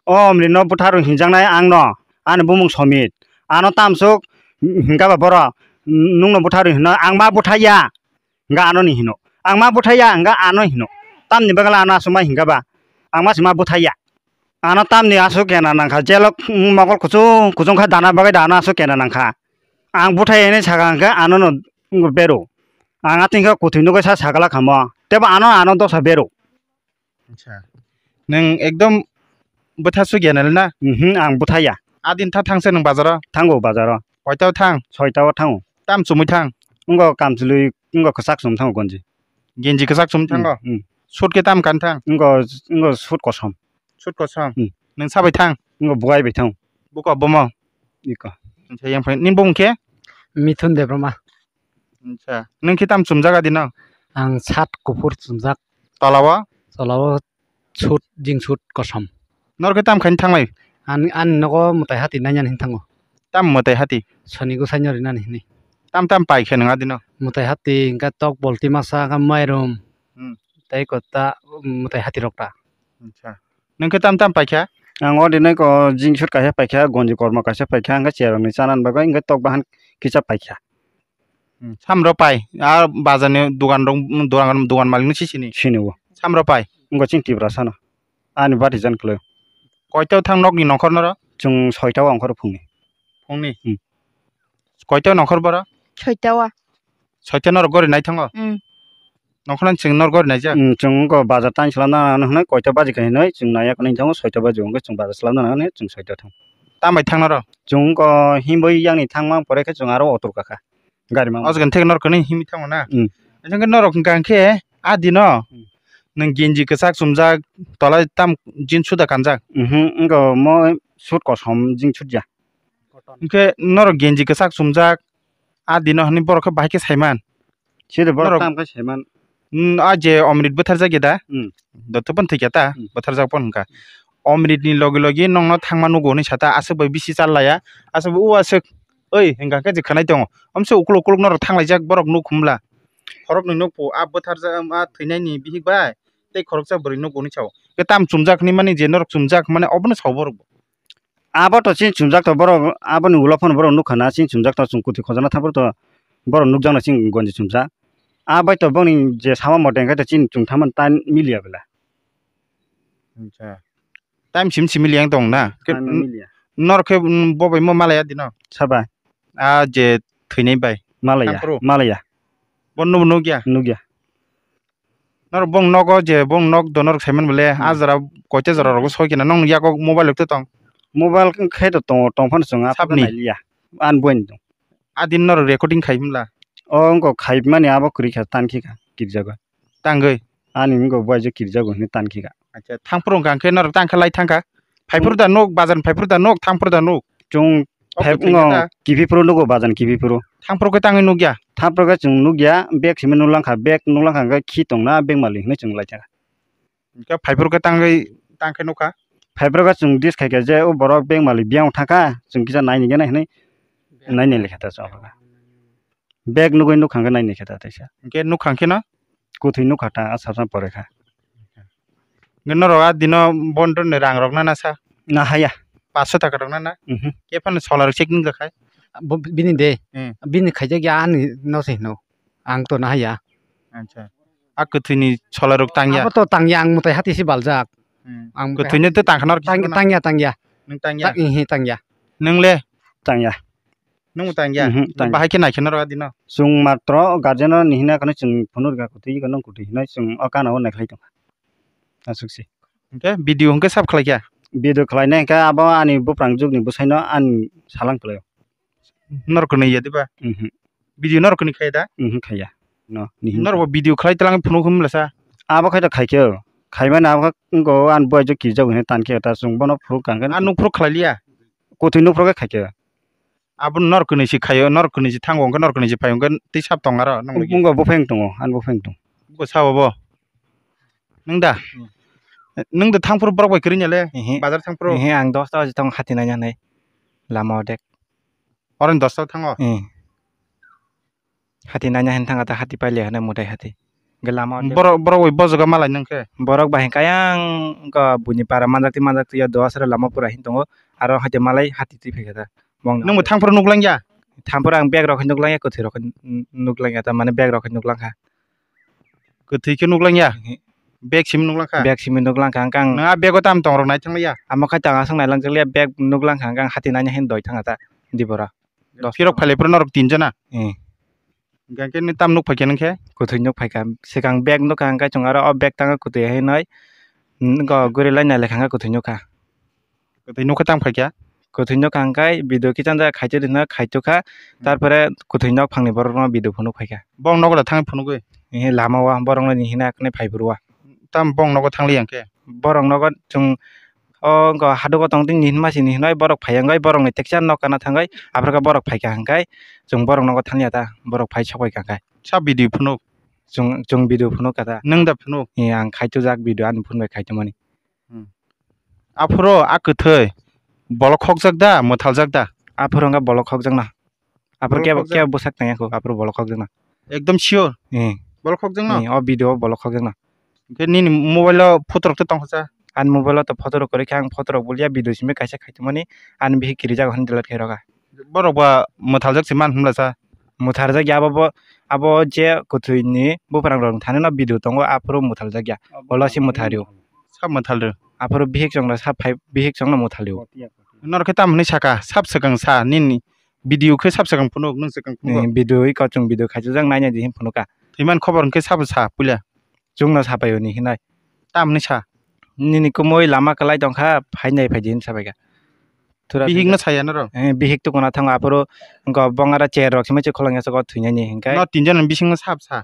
O Omrit no butharwi hinjaknai ang no, ani bumung Somit. Ano tamsuk hingka ba boro nung no butharwi hino, ang ma buthai ya. Hingka ano ni hino. Ang ma buthai ya, hingka ano hino. Tamni bagwi ano aswk ma hingka ba. Ang ma se ma buthai ya. Ano tamni aswk kena nangkha. Jelok, mm, mokol kuchung, kuchung kha dana bagwi da ano aswk kena nangkha. Ang buthai ya hinwi saka hingka ano no bero. Ang ating kha kuthwi nugwi sa sakala khamo. Tebo ano, ano dosa bero. Acha. Nwng ekdom bwtha sugya nai na? Mhm, ang bwtha ya. Adin tha thangse nwng bazaro? Thango bazaro. Koitao thang? Soitao thango. Tam chumui thang? Wngkha kamchwlwi, wngkha kwchak chum thango gonji. Genji kwchak chum thango? Mm, mm. Suit khe tam kan thang? Wngkha, wngkha suit kosom. Suit kosom? Mm. Nwng sabai thang? Wngkha bugai bai thango. Buko bomo? Iko. Acha, yang phai, nini bumung khe? Mithun Debbarma. Acha. Nwng khe tam chumjak adino? Ang shirt kuphur chumjak. Tolao? Tolao suit, jeans suit kosom. Nor khe tam khaini thanglai? Ani, ani nogo mwtai hati nainani hinwi thango. Tam mwtai hati? Soni gusai no rinani hinwi. Tam tam pai khe nwng adino? Mwtai hati, hwnkhe tok bolti masa, hwnkhe mairum. Hmm. Tei kota, um, mwtai hati rok ta. Acha. Nwng khe tam tam paikha? Ang o dinai ko jeans suit kaisa paikha, gonji kormo kaisa paikha, hwnkhe cherokni chanani bagwi hwnkhe tok bahan kisa paikha. Hmm, samro pai, a bazar ni dugan rok, dugan, dugan malik no si sini? Sini o. Samro pai? Wngkha chini Tiprasa no. Ani bati jan kwlwi. Koito thang nok ni nongkhor noro? Chwng soita o ongkhor phungni. Phungni? Hmm. Koito nongkhor boro? Soita o. Soita norok gori nai thango? Hmm. Nongkhornani chwng nor gori naijak? Mm, chwng wngkha bazar tang slamna nang hinwi koita baji khe hinwi chwng naiya kwnwi thango, soita baji hwnkhe chwng bazar slamna nang hinwi chwng soita thango. Tamo bai thang noro? Chwng wngkha himwi yakni thangma pore khe chwng aro auto rwkha kha. Gari mang. O jaga thik nor kwnwi himwi thango na? Mm. Hwnkhe norok hwnkha khe a dino. Mm. Nwng genji kwchak chumjak, tola tam jeans suda kanjak? Mhm, wngkha mo suit kosom jeans suit ya. Hwnkhe norok genji kwchak chumjak, a dino hinwi borok khe bahai khe saiman. Side borok norok tam khe saiman. Mm, a je Omrit bwtharjak ya da? Mm. Dotto pon thwikya ta, mm, bwtharjak pon hwnkha. Omrit ni logi logi nongno thangma nugo hinwi sata, aswk bai bisi challaiya, aswk bai o aswk, oi, hwnkha khe je khwnai tongo. Omse ukuluk ukuluk norok thanglaijak borok nuk hwnbla. Khoroknwi nukphu a bwtharjak, a thwinaini bihik bai tei khoroksa bwrwi nugo hinwi sao. Khe tam chumjak hinwi mani je norok chumjak mani obono sao borok bo. Abo to chini chumjak to borok, aboni ulo phano borok nukha na, chini chumjak to chwng kwthwi khojana thaphuru to borok nukjakno chini gonji chumjak. A bai to bongni je sama mote hwnkhe to chini chwng thaman time miliya bela. Acha. Time sim sim miliya wng tong na? Time miliya. Norok khe, mm, bo bai mo malaya dino? Saba. A je thwinai bai. Malaya, thaphuru? Malaya. Bo nubo nukya? Nukya. Norok bong nogo je bong nok do norok saiman bole, hmm, a jora koita jora rogo soi kena nong yago mobile rok to tong. Mobile khe to tongo, tong phano chwng a sapni nailiya. An boin tong. A din norok recording khai himla. O wngkha khai mani abo kwrwi kha tan khe kha kirjago. Tangwi. Ani wngkha bo ajo kirjago hinwi tan khe kha. Acha, thangphuru wngkha hwnkhe norok tang khe lai thangkha. Phaiphuru da nuk, bazar phaiphuru da nuk, thangphuru da nuk. Chwng phai wngkha da. Kiphifru nugo bazar kiphifru. Thangphuru khe tangwi nukya. Thangphuru khe chwng nukya, bag simi nuklangkha, bag nuklangkha hwnkhe khi tongna bag malik hinwi chwng lai thangkha. Hwnkhe phaiphuru khe tangwi tangkhe nukha. Phaiphuru khe chwng dis khaikha je o borok bag malik biyang thangkha, chwng kisa naini gana hinwi naini lekha ta chwng. Bag nugwi nukha hwnkhe naini khe ta teisa. Hwnkhe nukha hwnkhe no? Kwthwi nukha ta, a sap sap pore kha. Hwnkhe norok a dino bondon ni rang rok nana sa? Na haya. Paanch sho taka rok nana? Mhm. Khe phano solar rok checking rok khai? Bo bini de. Hmm. Bini khaijak ya ani no se hino. Ang to na haya. Acha. A kwthwi ni solar rok tangya? Abo to tangya, ang mwtai hati se baljak. Hmm. Ang mwtai kwthwi ni hati to tangkha norok tang-, tangya, tangya. Nwng tangya? Ta-, ihi, tangya. Nwng le? Tangya. Nwng tang ya? Mhm, tang ya. Bahai khe naikhe norok adino? Chwng matro guardian ni hina kheno chwng phunuk rwkha kwtwi, iko nwng kwtwi hinwi chwng o kana o naikhlai tongkha. Aswk se. Hwnkhe video hwnkhe sab khlai kha? Video khlainai hwnkhe abo ani buprang jukni bwsaino ani salang kwlaio. Norok kwnwi ya diba? Mhm. Video norok kwnwi khaiya da? Mhm, khaiya. No, ni hini. Norok bo video khlai twlang phunuk hwnmlasa? Abo khai to khaikhe. Khaimani abo khe wngkha ani boy jo kirjago hinwi tankhe ta chwng bono phunuk tangkhe. A nukphuru khlai liya? Kwthwi nukphuru khe khaikhe. Abo norok kwnwi se khaio, norok kwnwi se thango, hwnkhe norok kwnwi se phaio, hwnkhe tei sab tong aro nokni. Wngkha buphang tongo, ani buphang tong. Buko sabo bo? Nwng da? Hmm. Nwng da thangphuru borok bai kwrwngya le? Ehe. Bazar thangphuru? Ehe, ang dosta baji tongo hati naina hinwi. Lama odek. Oro ni dosta o thango? Eh. Hati naina hinwi thangkha ta hati pailiya hinwi mwtai hati. Hwnkhe lama o de- Borok, borok bai bojogo malai nang khe? Borok bai hwnkhe ayang wngkha buini para manjakti manjakti ya doa sere lama pura hin tongo. Aro haite malai hati twi phaikha da. Bong Nwng bo thangphuru nuklangya? Thampura ang bag rok hai nuklangya, kwthwi rok hai nuklangya, ta mane bag rok hai nuklangkha. Kwthwi khe nuklangya? Bag simi nuklangkha? Bag simi nuklangkha, ang kang. Nwng a bag o tam tong rok nai thanglaiya? Amo khai tang aswk nailang jakliya, bag nuklangkha, ang kang hati nanya hin doi thanga ta dibora. Phirok phailai phuru norok tin jona? Eh. Hwnkhe nini tam nuk phaikha nwng khe? Kwthwi nuk phaikha, swkang bag nukha, hwnkhe chwng aro o bag tanga kwthwi hai nai, go guri lai nai lekha hwnkhe kwthwi nukha. Kwthwi nukha tang phaikha? Kwthwi nukha hwnkhe video kichanja khaito rina khaito kha, Hmm. Tarpore kwthwi nok phangni borok no video phunuk phaikha. Bong nogo da thang phunugwi? Ehe, lama o borok no ni hina kwnwi phai phuru o. Tam bong nogo thang liya hwnkhe? Borok nogo chwng o wngkha hadugo tong tini hinma sini hinwi borok phai wngwi borokni teksa nok kana thangwi aphuru khe borok phaikha hwnkhe chwng borok nogo thangya ta borok phai sokbai kha khe. Sa video phunuk? Chwng, chwng video phunuk kha ta. Nwng da phunuk? Ee, ang khaitujak video ani phone bai khaitumani. Hmm. Aphuru a kwthwi bolok khokjak da, mwthaljak da? Aphuru wngkha bolok khokjakna. Aphuru Bolok kebo, khokjak? Kebo bwsak tangya kho, aphuru bolok khokjakna. Ekdom sure? Ee. Bolok khokjakna? Ee, o video o bolok khokjakna. Hwnkhe nini mobile o photo rok to tongkha sa? Ani mobile o to photo rok kwrwi khe, ang photo rok bulia, video simi kaisa khaitumani, ani bihik kirijak hwn delete khai rwkha. Borok ba mwthaljak se man hwnla sa? Mwtharjak ya abo bo, abo je kwthwi ni buphang rok thani no video tongo, aphuru mwthaljak ya. Olo se mwthario. Sab mwthalrw? Aphuru bihik chwng no sab phai, bihik chwng no mwthalio. Norok khe tamo hinwi saka? Sab swkang sa nini video khe sab swkang phunuk, nwng swkang phunuk. Ni video iko chwng video khaijak naina di hin phunuka. Thwiman khobor hwnkhe sabo sa puila? Chwngno sapaio ni hinai. Tamni sa? Nini kumui lama kwlai tongkha, phainai phaidi hin sabaikha. Thura Bihik thwikha. No saya norok? Eh, bihik tukuna thango aphuru wngkha bongara chair rok simi se khulangya soko thwinani hinkai. No tinjon ni bisingno sab sa?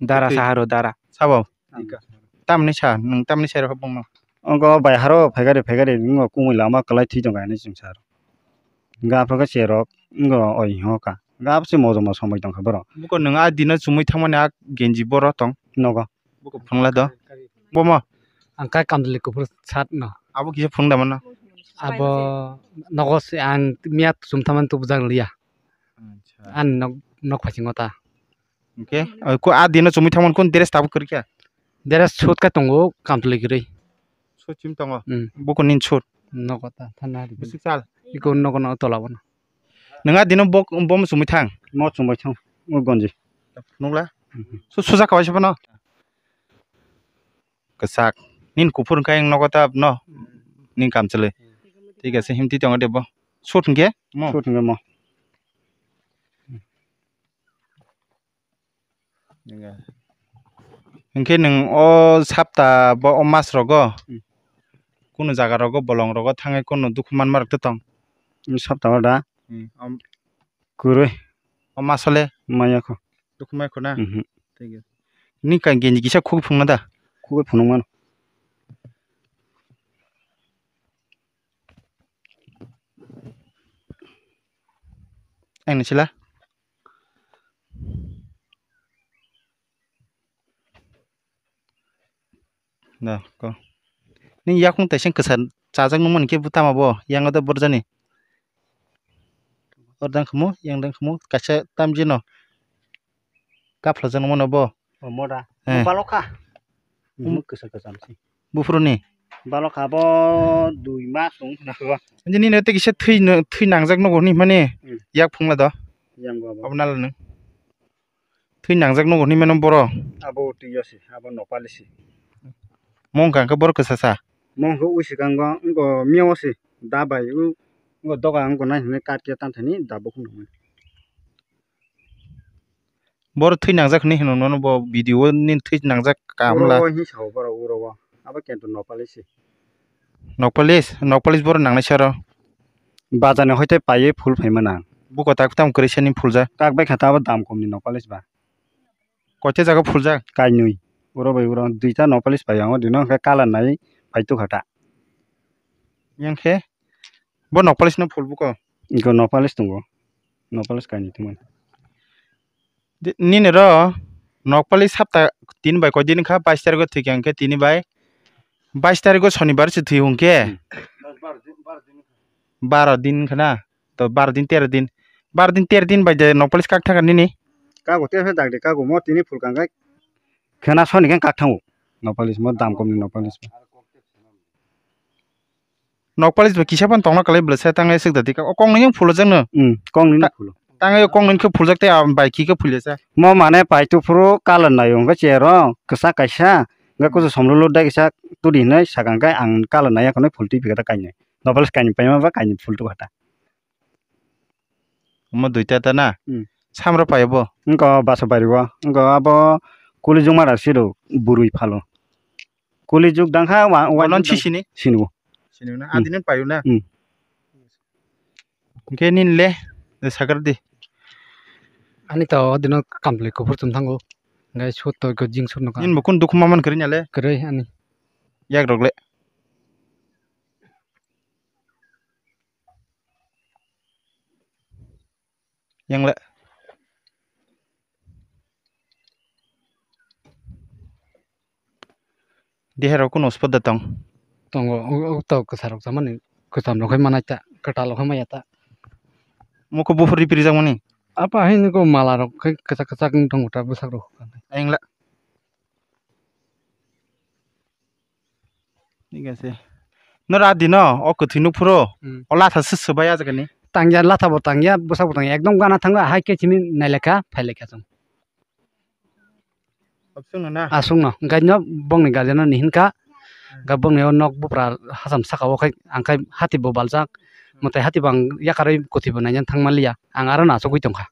Dara Bihik. Saharo dara. Sabo? Tamni sa, nwng tamni sa rok bongno? Wngkha bai haro phaikari phaikari wngkha kumui lama kwlai thwi tongkha hinwi chwng sa rok. Hingkhe aphuru khe chair rok wngkha oi hingo kha. Hingkhe abo se mojomo somoi tongkha borok. Buko nwng a dino chumui thangmani a genji boro tong? Nogo. Buko phunukla do. Bomo? Ang kai kamchwlwi kuphur sat no. Abo kisa phunuk da mano? Abo nogo se ang miya chum thangmani tubujak liya. Acha. Ani nok, nok phasingo ta. Hingkhe, o, ko, a dino chumui thangmani kun dress tabuk kwrwikha? Dress suit khe tongo, kamchwlwi kwrwi. Suit chum tongo? Hmm. Buko nini suit? Nogo ta, thana hari. Bwswk sal? Iko nogo no tola bono. Nwng a dino bok-, bomo chumui thang? Mo chumui thang, o gonji. Nukla? Mhm. Su-, suja kawaisa bono? Kwchak. Nini kuphur wngkha ang nogo ta no? Nini kamchwlwi. Thik ase, himti tongo de bo. Suit hwnkhe? Mo? Suit hwnkhe mo. Hwnkhe nwng o sapta bo o mas rogo Hmm. kunu jaga rogo bolong rogo thangwi kunu dukhu manma rok tong? Sapta o da Hmm, om- kwrwi. O mas le maya kho. Dukhu mai kho na? Mhm. Thik ase. Ni ka genji kisa khuk phungna da? Khuk phunuk mano. Ang ni sila. Da ko. Ni yakung taising kwsa chajak nungmani khe butama bo yang da borjani. Ordang khamu, yang dang khamu, kaisa tamjino. Kaphlajak nungmano bo. O moda. Eh. Balokha. Umuk kwsa kwsa msi. Buphuruni? Balokha bo dui mas wng khna kho. Nini no tei kisa thwi no, thwi nangjak nogo hinwi mani Hmm. yak phungla do. Yang bo abo. Abo nala nung. Thwi nangjak nogo hinwi mano boro. Abo twi yo se, abo Nokpali se. Mong kha khe boro kwsa sa. Mong khe ui se kango, ngo miya o se, da bai u, ngo doga ngo nai hinwi kat khe tan thani da bo khung nangmani. Boro thwi nangjak hinwi hino nono bo video o nini thwi nangjak kamla. Uro o hinwi sao borok uro o. Abo kento Nokpali se. Nokpalis, Nokpalis boro nangnai saro. Bazar ni hoite paiwi phul phaima nang. Buko tak tam kwrwi sani phulja. Kak bai kha ta abo dam kom ni Nokpalis ba. Koite jaga phulja? Kainwi. Uro bai uro duita Nokpalis pai yango dino hwnkhe kalar nai pai tukha ta. Yang khe bo Nokpalis no phul buko. Iko Nokpalis tongo. Nokpalis kainwi tongmani. Nini ro Nokpali sapta tin bai koi din kha, bais tarikh o thwi kha hwnkhe tini bai bais tarikh o sonibar se thwi hwnkhe Hmm. baro din khna, to baro din tero din, baro din tero din bai de Nokpali kak thangkha nini. Kago tero khe dagde kago mo tini phul kangkhe Khena soni khe kak thango. Nokpalis mo dam komni nokpalis. Nokpalis bo kisa phano tongna kalai bwlasa tang ai swk da dika. O kok nung phulujak no. Hmm, kok nung Ta-, phulo. Tang ai kok nung khe phuljak tei bai ki khe phulesa. Mo mane pai tu phuru kalan nayo hwnkhe chero kwchak kaisa. Hwnkhe kusu somlolo dai kisa tudi hinwi sakang khe ang kalan naya khwnwi phul twi phikha ta kainwi. Nokpalis kainwi paima ba kainwi phul tu kha ta. Omo duita ta na? Hmm. Samro pai bo? Wngkha basa pai rwo. Wngkha abo kulijwk mara siro bwrwi phalo. Kulijwk dang kha wa, wa Bono jwk dang sisini? Sini bo. Sini na? Hmm. Adini pai na? Hmm. Hwnkhe nini le, le sakar di. Ani to o dino kamplai kuphur chum thango. Hwnkhe sut to jing sut nokha. Nini bo kun dukhu ma man kwrwi nya le? Kwrwi ani. Yak rok le? Yang le. Dehe rok kuno spot da tong. Tongo, o, o to kwsa rok chamani, kwcham rok khai manai ta, kwtal rok khai maya ta. Mokho buphur ripri jakmani. Apa hai niko mala rok khai kwchak kwchak wng tongo ta bwsak rok. Yang le. Thik ase. Nora dino o kwthwi nuk phuru. Hmm. O latha se swbai ajagani. Tangya latha bo tangya, bwsak bo tangya. Ekdom gana thangba hai khe chini nailekha, phailekha chwng. Aswkno na? Aswkno. Hwnkhe no bongni guardian no ni hinkha. Hmm. Hwnkhe bongni o nok bupra hacham saka o khai, ang khai hati bo baljak. Hmm. Mwtai hati bo ang yakarwi kwthwi bo naina thangmanliya. Ang aro no achugwi tongkha.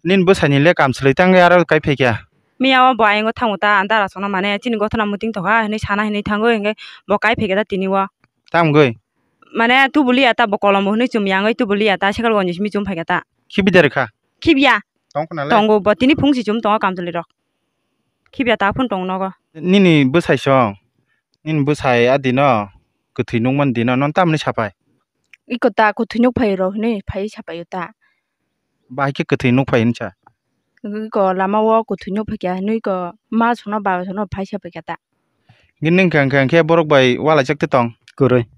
Nini bwsai ni le kam swlai tang aro kai phai kha. Miya o bo ayang o thango ta, anta rasuk no mane chini gothona muiting tongkha hinui sana hinui thango, hinke bo kai phai kha ta tini o. Tamgwi? Mane tubu liya ta, bo kolom bo hinui chum yangwi tubu liya ta, sekal gonji simi chum phai kha ta. Khibi de rikha? Khibya. Tong khna le? Tongo bo, tini phung si chum tongo kamchwlwi rok. Khibya ta phun tong nogo. Nini bwsai song, nini bwsai a dino, kwthwi nukmani dino, non tamni sapai? Iko ta kwthwi nuk phai rok hinui phai sapai o ta. Bahai khe kwthwi nuk phai hinsa? Iko lama o kwthwi nuk phai kha hinui ko ma sono baba sono phai sapai kha ta. Nini wngkha, wngkha, wngkhe borok bai walaijak te tong? Kwrwi.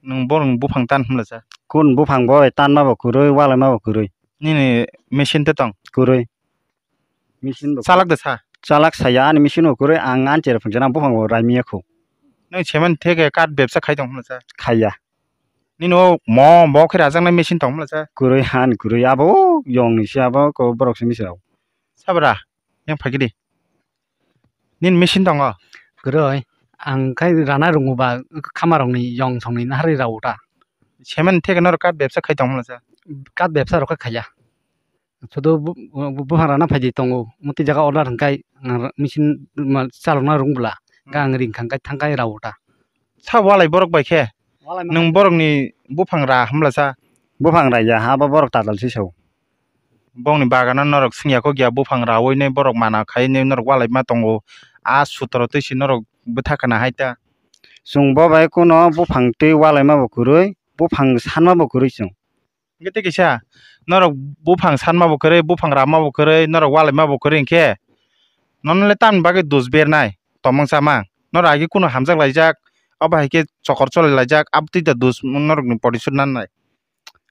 Nwng borokni buphang tan hwnlasa? Kun buphang bo tanma bo kwrwi, walaima bo kwrwi. Nini machine te tong? Kwrwi. Machine bo chalak de sa? Chalak saya, ani machine bo kwrwi, ang ani chera phunukjana buphang bo raimiya kho. Nwng cement theke kath bebsa khai tong hwnlasa? Khaiya. Nini o mo, mo khe rajaknai machine tong hwnlasa? Kwrwi, han kwrwi, abo yong ni se abo ko borok se misi rok. Sabra, yang phai khe di. Nini machine tongo? Kwrwi, ang khai rana rwngo ba khamarokni yong songni naharwi rao ta. Cement theke norok kath bebsa khai tong hwnlasa? Kath bebsa rok khe khaiya. Sudu bu-, bu-, buphang rana phaidi tongo, muti jaga order hwnkhai ang machine ma chalokna rwng bwla, hmm, hwnkhe ang ring khangkhai thangkhai rao ta. Sa walai borok bai khe? Walai ma nwng khe borokni buphang ra hwnlasa? Buphang raiya, abo borok tatal si sao. Bongni bagano norok swngya kho giya, buphang rawi nai borok mana khai nai norok walai ma tongo. A sutro twi si norok bwtha khna hai ta. Chwng bo bai kuno buphang twi walai ma bo kwrwi, buphang sanma bo kwrwi chwng. Hwnkhe tei kisa norok buphang sanma bo kwrwi, buphang rama bo kwrwi, norok walai ma bo kwrwi hwnkhe nono le tamni bagwi dus bernai tomong chamang? Norok agi kuno hamjak laijak, abo hai khe chokor choli laijak, abtwi da dus norokni porichot nannai.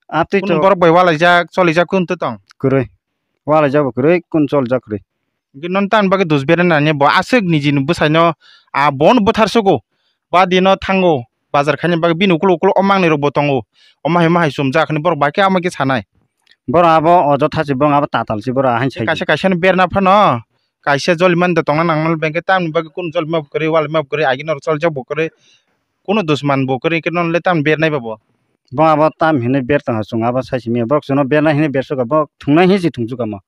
Abtwi kuno to borok bai walaijak, cholijak kun to tong? Kwrwi. Walaijak bo kwrwi, kun cholijak kwrwi. Hwnkhe non tan bagwi dus bere nani bo aswk nijini bwsaino, a, bono bwthar sugo. Ba dino thango bazar khaina bagwi bini ukuluk ukuluk o mangnwi rokbo tongo. O mahai mahai chumjak hinwi borok bai khe amo khe sanai. Borok abo ojotha se, borok abo tatal se, borok ahai sai. Kaisa kaisa no berna phano kaisa joliman da tongna nangmani bangkhe tamni bagwi kunu jolima bo kwrwi, walima bo kwrwi, agi norok choljak bo kwrwi. Kunu dusman bo kwrwi khe non le tam bernai ba bo? Bo abo tam hinwi ber tong ha chwng abo sai simi borok chwngno bernai hinwi ber suka bo thungnai hinwi se thung suka mo.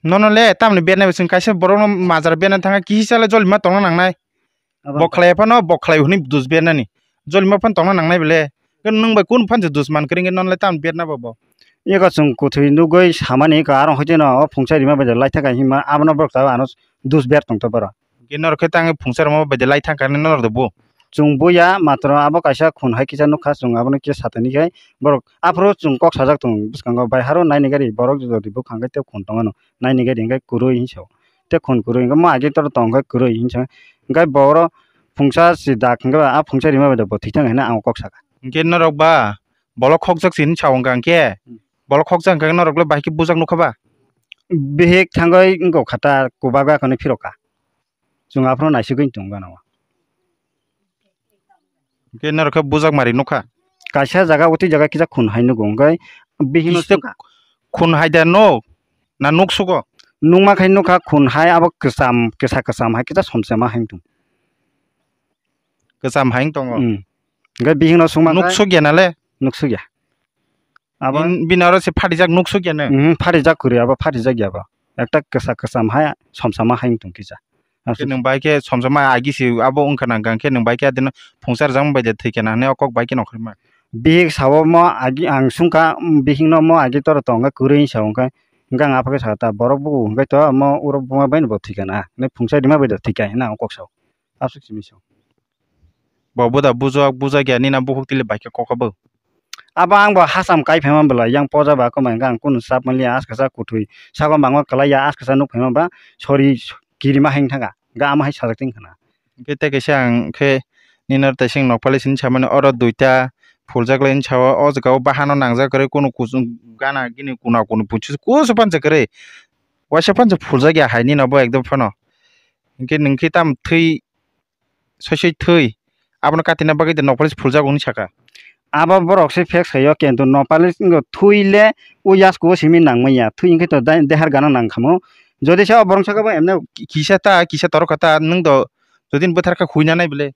Nono le tamni bernai bo chwng kaisa borokno majra berna thangkha kisa le jolima tongna nangnai. Abo bo khlai phano bo khlai hinwi dus bernani jolima phano tongna nangnai bele. Nwng bai kun phan se dusman kwrwi khe non le tam berna ba bo? Eko chwng kwthwi nugwi samani eko aro hoite no o phungsa rima bai de lai thaka hinma abono borok ta ano dus ber tong to boro. Hwnkhe norok khe tang phungsa rwma bai de lai thang kha norok de bo? Chwng buya matro abo kaisa khun hai kisa nukha, chwng abono kisa satani khai borok aphuru chwng kok sajak tongo bwskango bai haro naini gari borok jodi bukhang khe tei khun tongmano naini gari hwnkhe kwrwi hinwi sao. Tei khun kwrwi hwnkhe mo age toro tong khe kwrwi hinwi sao. Hwnkhe bo oro phungsa si dak hwnkhe ba a phungsa rima bai de bo thwi thang hinwi ang kok sakha. Hwnkhe norok ba bolok khokjak si hinwi sao hwnkha hwnkhe? Hmm. Bolok khokjak hwnkha khe norok le bahai khe bujak nukha ba? bihik thangwi wngkha ta, kubagwi akhorni phirokha. Chwng aphano naisugwi tong gana o. Hwnkhe norok khe bujak mari nukha? Kaisa jaga, o twi jaga kisa khun hai nugo, hwnkhe bihikno Kisa sukha. Khun hai da nuk? Na nuk sugo? Nukma khai nukha khun hai, abo kwcham, kwsa kwcham hai kisa somsema hai tong. Kwcham hai tongo? Hmm. Hwnkhe bihikno sukma Nuk khai sukya nale? Nuk sukya. Abo Bin-, bini aro se phatijak nuk sukya ne? Mhm, phatijak kwrwi, abo phatijak ya bo. Ekta kwsa kwcham hai, somsama hai wng tong kisa. Khe nwng bai khe somsama agi se abo wngkha nang khe nwng bai khe adino phungsa rwjakma bai de thwi khe nang hinwi o kok bai khe nongkhorma. Bihik sao mo agi ang sungkha, bihik no mo agi toro tong khe kwrwi sa wng khe, hwnkhe ang apha khe sa ta borok bugo hwnkhe to mo urok buma bai no bo thwi kha na, hinwi phungsa rima bai de thwi kha hinwi ang kok sao. Aswk simi se. Bo buda bujak, bujak ya nina bukhuk tili bai khe kok abo. Abo ang bo hacham kai phaima bwla yang poja ba kwmai hwnkhe ang kunu chap manliya, askasa kuthwi sago mango kwlai ya, askasa nuk phaima ba sori kirima hai wng thangkha, ga ama hai sajak ting khna. Hwnkhe tei kaisa ang khe nini aro taising nokpali sini samani oro duita phuljak lai wng sao, o jaga o bahano nangjak kwrwi kunu kuchuk gana gini kuna kunu buchis kusu pansa kwrwi waisa pansa phuljak ya hai nini bo ekdom phano. Hwnkhe nwng khe tamo thwi soi soi thwi. Abono katina bagwi de nokpali se phuljago hinwi sakha. Abo borok se fake saio, kintu nokpali wngkha thwi le o yaskugo simi nangmanya. Thwi wngkhe to dai-, dehar gana nangkhamu. Jodi se o borok saka bo emne Ki-, kisa ta, kisa torokha ta, nwng do jodi ni bwthar kha huina nai bwle.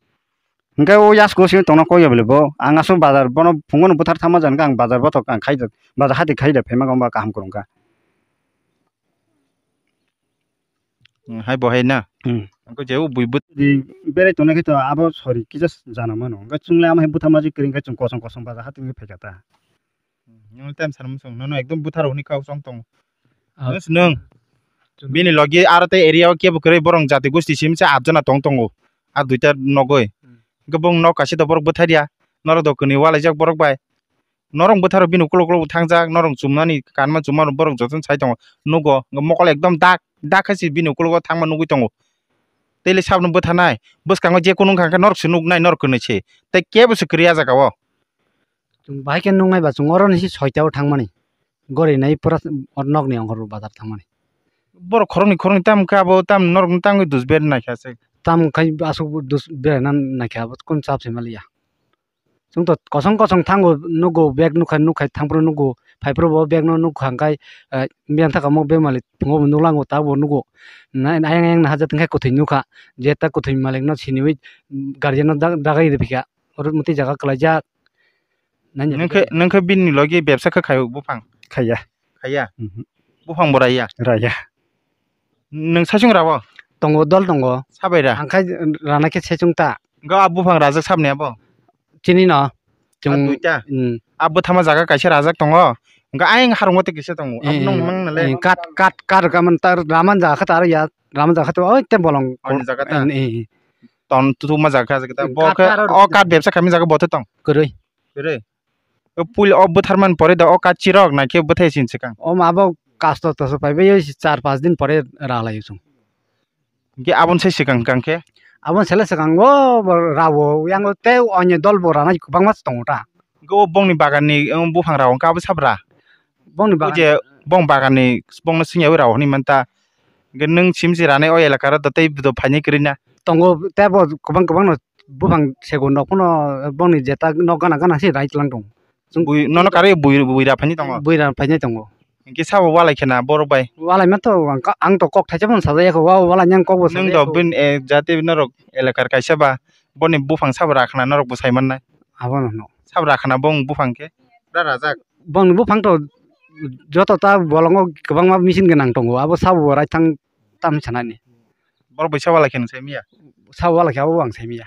Hwnkhe o yaskugo simi tongna kok ya bwle bo. Ang aswk bazar bono phungo no bwthar thamma jan khe ang bazar bothok ang khai da, bazar hati khai da phaima khe wngba kaham kwrwngkha. Hmm, hai bo hai na. Hmm. Ang ko je o bui but- Di berai tongnai khe to abo sori kisa jana mano. Hwnkhe chwng le ama hai bwtha majik kwrwi hwnkhe chwng kosong kosong baja hati wngwi phaikha ta. Hmm, nwng time sanmung song nono ekdom bwtharo hwnwi kha chong tong. Ah. Nwng, nwng. Chwng- Bini logi aro tei area o kebo kwrwi borok jati gosti simse atjona tong tongo. A duita nogoi. Hmm. Hwnkhe bong nok kaisa do borok bwthai dia. Norok do kwnwi walaijak borok bai. Norok bwtharo bini ukulok ukulok thangjak, norok chumnani kanma chumma borok jotono sai tongo, nugo, mokol ekdom dak dak khe se bini ukulogo thangma nugui tongo. Tei le sabno bwtharnai, bwskango je kunu wngkha khe norok se nuknai, norok kwnwi se, tei kebo se kwrwi a jaga o. Chwng bahai khe nuknai ba chwng oro nisi soita o thangmani, gori nai pura o nokni ongkhor bazar thangmani. Borok khoroknwi khoroknwi tamo khe abo tamo norokno tangwi dus ber naikha se. Tamo khai aswk dus beraina naikha abo kunu chap se maliya. Chwng to kosong kosong thango, nugo bag nukha, nukha thangphuru nugo, phaiphuru bo bag no nukha, hwnkhe, eh, biyang thaka mo bemali phungo bo nuklango, tabuk bo nugo. Na, ayang ayang naha jat wngkhe kwthwi nukha, je ta kwthwi malik no siniwi, guardian no da-, dagai rwphikha, oro mwtwi jaga kwlaijak. Nangkhe, nangkhe bini logi bebsa khe khai buphang? Khaiya. Khaiya? Mhm. Buphang bo raiya? Raiya. Nwng saichung rabo? Tongo, dol tongo. Sabai ra? Ang khai rana khe saichung ta. Ga a buphang rajak sabni abo? Chini no. A Chwng, duita? Mm. A bwthama jaga kaisa rajak tongo. Ga ayang harungo tei kisa tongo. Abo Eh, nong mang nale? Eh, kat, kat, kat ka man ta raman jaga kha ta ya. Raman jaga kha ta oi te bolong. Ani jaga ta? Eh, eh. Ton tutuma jaga kha ta. Bo Kat khe aro o kat bebsa kami jaga bo tong? Kwrwi. Kwrwi? O puila o bwtharmani pore da o kachirok naikhe bwthai sini swkang. O ma bo kasto toso paibai char panch din pore ra lai chwng. Hwnkhe aboni sai swkang hwnkhe? Aboni sai le swkang o bo rao yang tei onyo dol bo rana kwbangma tongo ta. Hwnkhe o bongni baganni, o buphang rao hwnkhe abo sabra? Bongni O bagan. je bong baganni bongno swngyawi rao hwnwi manta. Hwnkhe nwng simsi ranai o elaka ro tei bo phainai kwrwi na? Tongo tei bo kwbang kwbangno buphang segun rok phano bongni jeta nok gana gana se rai tlang tongo. Chwng Bui, nono karwi bui, bui ra phaini tongo? Bui ra phaini tongo. Hwnkhe sabo walai khena borok bai? Walai ma to ang ka-, ang to kok thaisa phano sajak ya kho, wa-, walai yang kok bo Nwng sajak do ya kho. Bin, eh, jati norok elakar kaisa ba, boni buphang sabo ra khna norok bo sai mannai? Abono no. Sabo ra khna bong buphang khe? Ra rajak? Bongni buphang to joto ta bolongo kwbangma machine gwnang tongo, abo sabo bo raithang tam sanani. Borok bai sa walai khe nwng sai miya? Sa walai khe abo bo ang sai miya.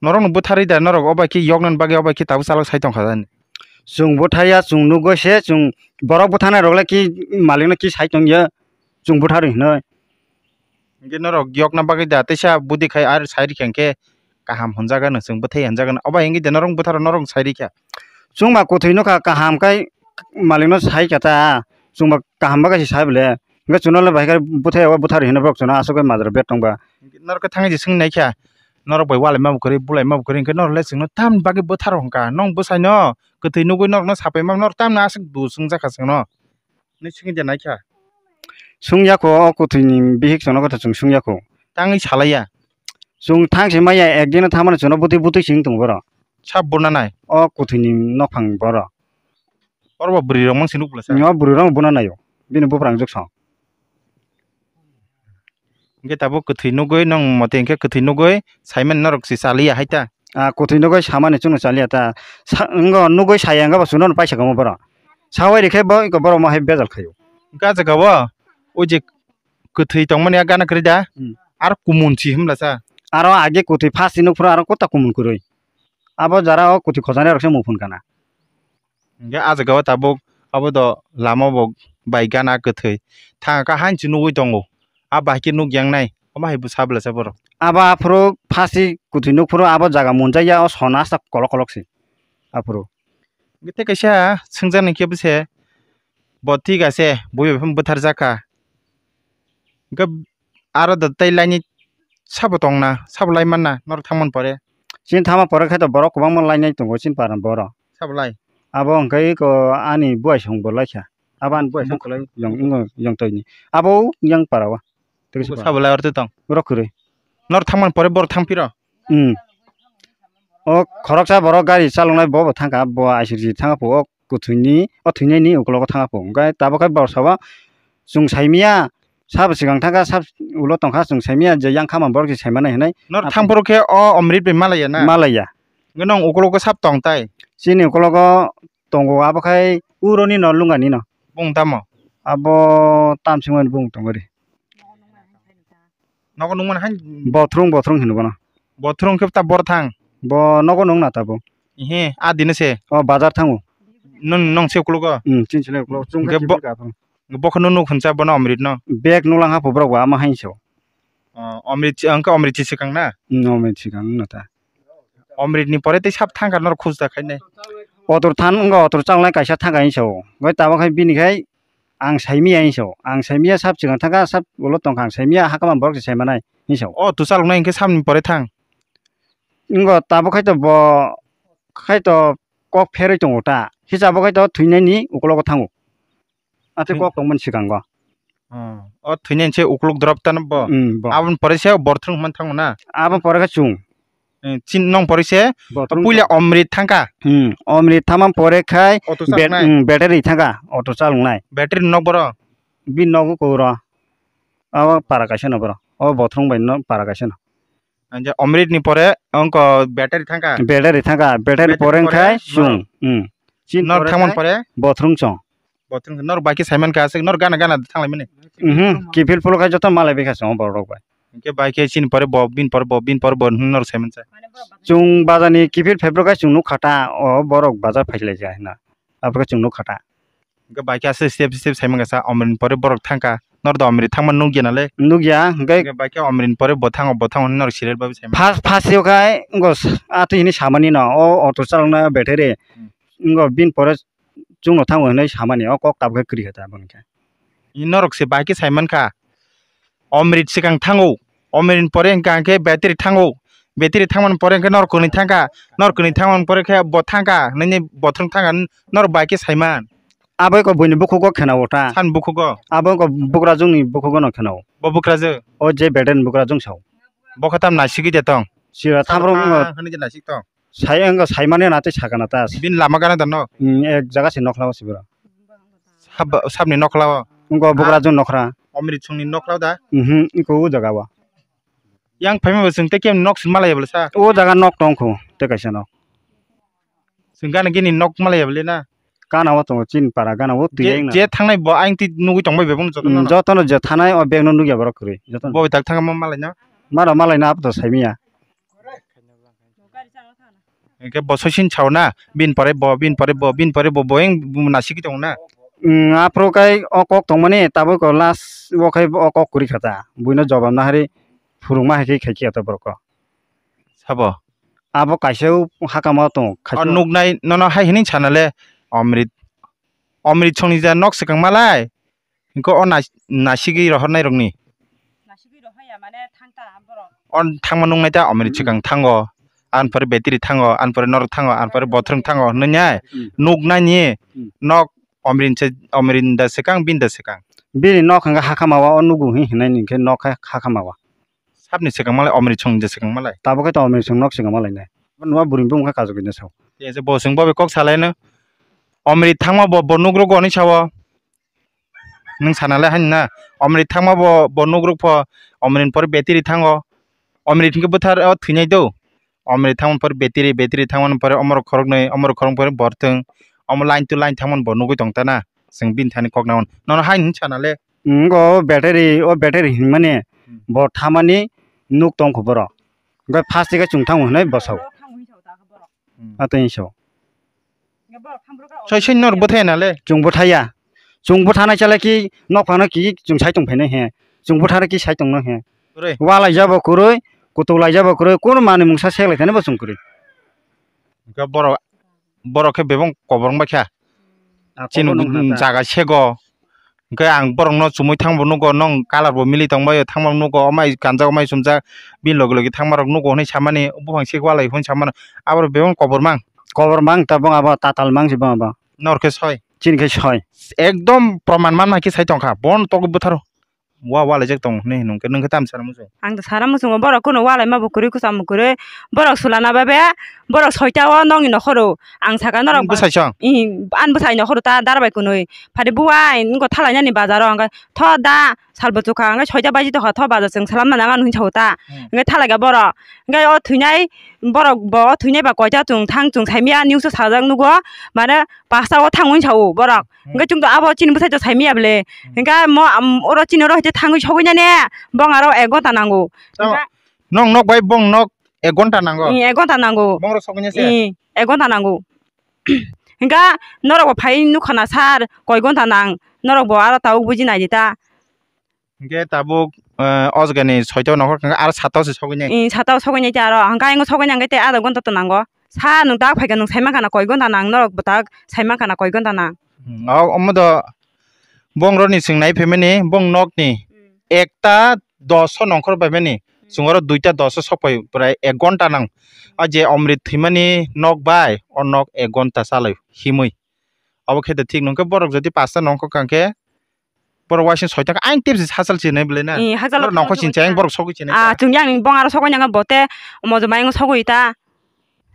Norokno bwtharwi da, norok o bai khe yoknani bagwi o bai khe tabuk chalok sai tongkha jani. Chwng bwthaiya, chwng nugwi se, chwng borok bwtharnai rok le ki malikno ki sai tongya, chwng bwtharwi hinwi. Hwnkhe norok yokna bagwi da teisa budi khai ar sai rikha hwnkhe kaham hwnjaga no, chwng bwthai hwnjaga no. O bai hwnkhe de norok bwtharo norok sai rikha. Chwngma kwthwi nukha kaham khai malikno sai kha ta, chwngma kaham bagwi se sai bole. Hwnkhe chwngno le bai khe bwthai o bwtharwi hinwi borok chwngno aswk khe majra bet tongba. Norok khe thangwi je swngwi naikha, norok bai walai ma bo kwrwi, bulai ma bo kwrwi, hwnkhe norok le chwngno tamni bagwi bwtharo hwnkha? Nong bwsaino kwthwi nugwi norokno sapai ma, norok tamni aswk dos wngjakha chwngno? Hinwi swngwi de naikha. Sung ya kho, o kwthwini bihik chwngno kotha chwng sung ya kho. Tangwi salai ya. Chwng thang se maya, ek dino thamani chwngno bwtwi bwtwi sing tongo borok. Sab burna nai. O kwthwini nokphang borok. Oro bo bwrwi rok mang se nuk bwlasa. Nw bwrwi rok buna naio. Bini buprang jwk song. Hingke tabuk kwthwi nugwi nong mote hingke kwthwi nugwi saiman norok se chaliya hai ta. A kwthwi nugwi samani chwngno chaliya ta. Sa-, wngkha nugwi saya wngkha bo chwngno paisa kamo borok. Sawai rikhe bo wngkha borok mo hai bejal khaio. Hingke ah jaga o o je kwthwi tongmani a gana kwrwi da. Hmm. Aro kumun si himlasa. Aro age kwthwi phasi nukphuru aro kota kumun kwrwi. Abo jara o kwthwi khojani rok se muphun kana. Hingke ah jaga o tabuk abo do lama bo bai gana kwthwi thang kha hanchi nugwi tongo. A bahai khe nuk yang nai omo hai bwsa bwlasa borok. Abo aphuru phasi kwthwi nukphuru abo jaga munjak ya o sona sak kolok kolok se aphuru. Hingke tei kaisa swngjak nai khe bwse bo thik ase bui bai phano bwthar jak kha. Hingke aro do tei laini sabo tongna, sabo lai manna, norok thangmani pore. Chini thangma pore khe to borok kwbangma lainai tongo chini para borok. Sabo lai? Abo hwnkhe eko ani buai song bo laikha. Abo ani buai song kwlai yong, yong, yong toini. Abo yang para o. Tei kisa sabo lai aro tong. Borok kwrwi. Norok thangmani pore borok thang phiro? Hmm. O khoroksa borok gari chaloknai bo bo thangkha, bo aisuk ji thangkha pho, o kwthwini, o thwinaini ukologo thangkha pho. Hwnkhe tabuk khe borok sabo chwng saimanya, sabo swkang thangkha, sab ulo tongkha, chwng saimanya je yang khamani borok se saimanai hinwi. Nor thang phuru khe o Omrit bai malaiya na? Malaiya. Hwnkhe nong ukologo sab tong tai? Chini ukologo tongo, abo khai uroni no lungani no. Bung tamo? Abo tamsingmani bung tongo ri. Nogo nungmani hai. Bothrum, bothrum hino bono. Bothrum khe ta bor thang. Bo nogo nung na tabuk. Ihe, a dino se. O bazar thango. Nung, nung se uklogo. Hmm, chin chile uklogo. Chung khe bo-, bo khe nung nuk hwnsa bono Omrit no. Bag nulang hapo borok bo ama hainso. O, Omrit si, ang khe Omrit si swkang na? Hmm, Omrit swkang na ta. Omrit ni pore tei sab thang kha norok khus da khainai. Otor than wngkha, otor chalnai kaisa thang kha hinso. Bai tabuk khai bini khai ang saimia hinso. Ang saimia sab chwng thangkha, sab ulo tongkha, ang saimia hakama borok se saimanai hinso. O tu chaloknai hwnkhe sabni pore thang. Wngkha tabuk khai to bo khai to kok pherwi tongo ta. Hisa bo khai to thwinaini ukologo thango. Ate kok tongmani swkango. O thwinaini se ukuluk drop tano bo. Hmm, bo. Aboni pore se borthwng hwnmani thango na? Aboni pore khe chwng. Eh, chin nong pore se puila Omrit thangkha. Hmm, Omrit thamani pore khai auto chaloknai? Hmm, battery thangkha, auto chaloknai. Battery nok boro? Bini nogo koro. Abo para kaisa no boro. O bothwng bai no para kaisa no. Anja Omrit ni pore ongko battery thangkha. Battery thangkha, battery pore khai chwng. Hmm. Chin nor thangmani pore? Bothwng chwng. Bothwng nor bai khe saiman kha aswk nor gana gana thanglaimani. Mhm, kiphil phulo khai joto malai bai kha chwng borok bai. Hingke bai khe chini pore bo, bini pore bo, bini pore bo hinwi norok saiman cha. Chwng bazar ni kiphil phepro khai chwng nuk kha ta, o borok bazar phailaikha hina. Aphuru chwng nuk kha ta. Hingke bai khe aswk step step saiman kha sa, Omrit ni pore borok thangkha. Nor do Omrit thangma nukya nale? Nukya, hingke hingke bai khe Omrit ni pore bo thango, bo thango hinwi norok serial bai saiman. First, first yo khai, ngo s-, atwi hinwi samani no, o auto chalokna battery. Hmm. Ngo bini pore chwngno thango hinwi samani, o kok tabuk khe kwrwi kha ta aboni khe. Norok se bai khe saiman kha, Omrit swkang thango, Omrit ni pore hwnkha hwnkhe battery thango, battery thangmani pore hwnkhe nor kwnwi thangkha, nor kwnwi thangmani pore khe bo thangkha, nini bothwng thangkha, nor bai khe saiman. Abo eko buini bukhugo khenao ta. Sani bukhugo? Abo eko bukrajwngni bukhugo no khenao. Bo bukrajwk? O je battery ni bukrajwng sao. Bo khe tam nasigwi de tong? Sira thamro wngkha. Hwnwi je nasik tong? Sai wngkha, saimani na tei sakana ta. Bini lama gana da no? Hmm, ek jaga se nokhlao sibra. Sab-, sabni nokhlao? Wngkha bukrajwng nokhra. Omrit songni nokhlao da? Mhm, wngkha o jaga o. Yang phaima bo chwng tei kemni nok se malaiya bwlasa? O jaga nok tongkho, tei kaisa nok. Chwng gana gini nok malaiya bwle na? Gana o tongo chini para gana o twi je, je thangnai bo ayang twi nugwi tongbai bebak jotono. Jotono je thanai o bag no nugya borok kwrwi jotono. Bo tak thangma malai na? Mara malai na abto saimiya. Hingke bo soisin sao na, bin pore bo, bin pore bo, bin pore bo, bo eng nasigwi tongo na. Aphuru kai o kok tongmani tabuk o last o khai o kok kwrwi kha ta. Buino jobab nahari phurungma hai khe khai khe ta borok o. Sabo? Abo kaisa o hakama tongo, o kaisa nuknai nono hai hwnwi sana le, Omrit, Omrit songni ja nok swkang malai, hwnkhe o nas-, nasigwi rohornai rokni. Nasigwi rohorya mane thangta borok. O thangma nuknai ta Omrit swkang thango, ani pore battery thango, ani pore norok thango, ani pore bothorong thango hwnwi nai, hmm, nuknani, hmm, nok Omrit se, Omrit da swkang, bini da swkang. Bini nok hwnkhe hakha mawa o nugu hi hinai ni hwnkhe nok khe hakha mawa. Sabni swkang malai omri chwng je swkang malai. Tabuk khe to omri chwng nok swkang malai nai. Nuwa bwrwi bumung khe kajagwi nai sao. Tei je bo chwng bo bai kok salai no. Omri thangma bo, bo nugrok goni sao. Nwng sana le hani na. Omri thangma bo, bo nugrok pho. Omri ni pore betiri thango. Omri thwngkhe bwthar o thwinai do. Omri thangmani pore betiri, betiri thangmani pore omorok khoroknwi, omorok khoroknwi pore borthwng. Omo line to line thangmani bo nugwi tong ta na. Chwng bini thani kok nang mano. Nono haini sana le. Wng o battery, o battery hinmani Hmm. bo thamani nuk tong kho borok. Hwnkhe first khe chwng thango hinwi bwsao. Hmm. Atwi hinwi sao. Soi soi nor bwthai na le. Chwng bwthaiya. Chwng bwthanai chala ki nok phano ki chwng sai tong phainai he. Chwng bwthana ki sai tongno he. Kwrwi. Walai jabo kwrwi, kutuk lai jabo kwrwi, kono manwi mungsa sek lai thani bo chwng kwrwi. Hwnkhe borok, borok khe bebak kobor wng bai kha. Ah, chini kobor wng kha ta. Jaga sego. Hwnkhe ang borokno chumui thangbo nugo, nong colour bo mili tongbaio, thangbo nugo, omai kanjak, omai chumjak, bini logi logi thangmarok nugo hwnwi samani, buphang sik walai hwnwi samano, aborok bebak kobor mang. Kobor mang ta bong abo, tatal mang se bong abo. Nor khe soi. Chini khe soi. Ekdom proman manma khe sai tongkha, bon togwi bwtharo. Wa walaijak tong hwnwi hwnwi hwnkhe nwng khe tamo sana muchung? Ang to sana muchungo, borok kuno walai ma bo kwrwi, kwcham bo kwrwi, borok sulana ba be, borok soita o nokni nokhoro. Ang saka norok bwsai song? Ih, ani bwsai nokhoro ta dara bai kwnwi. Phadi buwai, nokho thalainani bazaro, hwnkhe tho da, salbo chukha, hwnkhe soita baji tokha, tho bazar chwng salamna nangan hwnwi sao ta. Hmm. Hwnkhe thalaiga borok, hwnkhe o thwinai, borok bo o thwinai ba koita chwng thang chwng saimaya, news o sajak nugo, mane pasta o thang hwnwi sao borok. Hmm. Hwnkhe chwngno abo chini bwsai to saimaya bwle. Hmm. Hwnkhe mo, am, oro chini oro hai thangwi sogwi nani, bong aro ek ghonta nango. Tamo hwnkhe nok nok bai bong nok ek ghonta nango? Ih, ek ghonta nango. Bong oro sogwi nase? Ih, ek ghonta nango. Hwnkhe norok bo phai nukha na sir, koi ghonta nang, norok bo aro tabuk buji nai di ta. Hwnkhe tabuk, eh, o jaga ni soita o nokhor kha, aro sata o se sogwi nai? Ih, sata o sogwi nai ta aro, hwnkhe ayang o sogwi nai hwnkhe tei adha ghonta to nango. Sir, nwng tak phaikha, nwng sai mankha na koi ghonta nang, norok bo tak sai mankha na koi ghonta nang. Hmm, o, omo do bong rok ni chwng nai phaimani, bong nok ni Hmm. ekta dos o nongkhor bai mani, Hmm. chwng oro duita dos o sok pai, prai ek ghonta nang. O je omrit thwimani nok bai, o nok ek ghonta chalai himwi. Abo khe de thik nung khe borok jodi pasta nongkhor kha khe, borok waising soita kha, ang tepsi hachal chinai belai na. Ih, hachal borok nongkhor chinchai, ang borok sogwi chinai Ah, ta. Chwng yang bong aro sogwi nang bote, mojo mayung sogwi ta.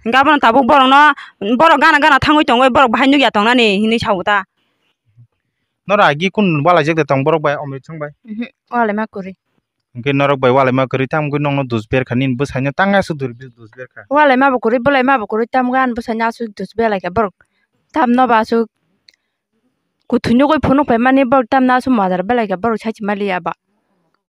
Hwnkhe abono tabuk borokno, borok gana gana thangwi tongwi borok bahai nukya tongnani hinwi sao ta. Noro agi kun walaijak de tong borok bai, omrit song bai? Mhm, walaima kwrwi. Hwnkhe norok bai walaima kwrwi tamo khe nokno dus ber kha, nini bwsaino tang aswk dus ber kha. Walaima bo kwrwi, bwlaima bo kwrwi, tamo khe ani bwsaino aswk dus belai kha borok. Tamno bo aswk kuthwi nugwi phunuk phaimani borok tamno aswk madar belai kha borok saichima liya ba.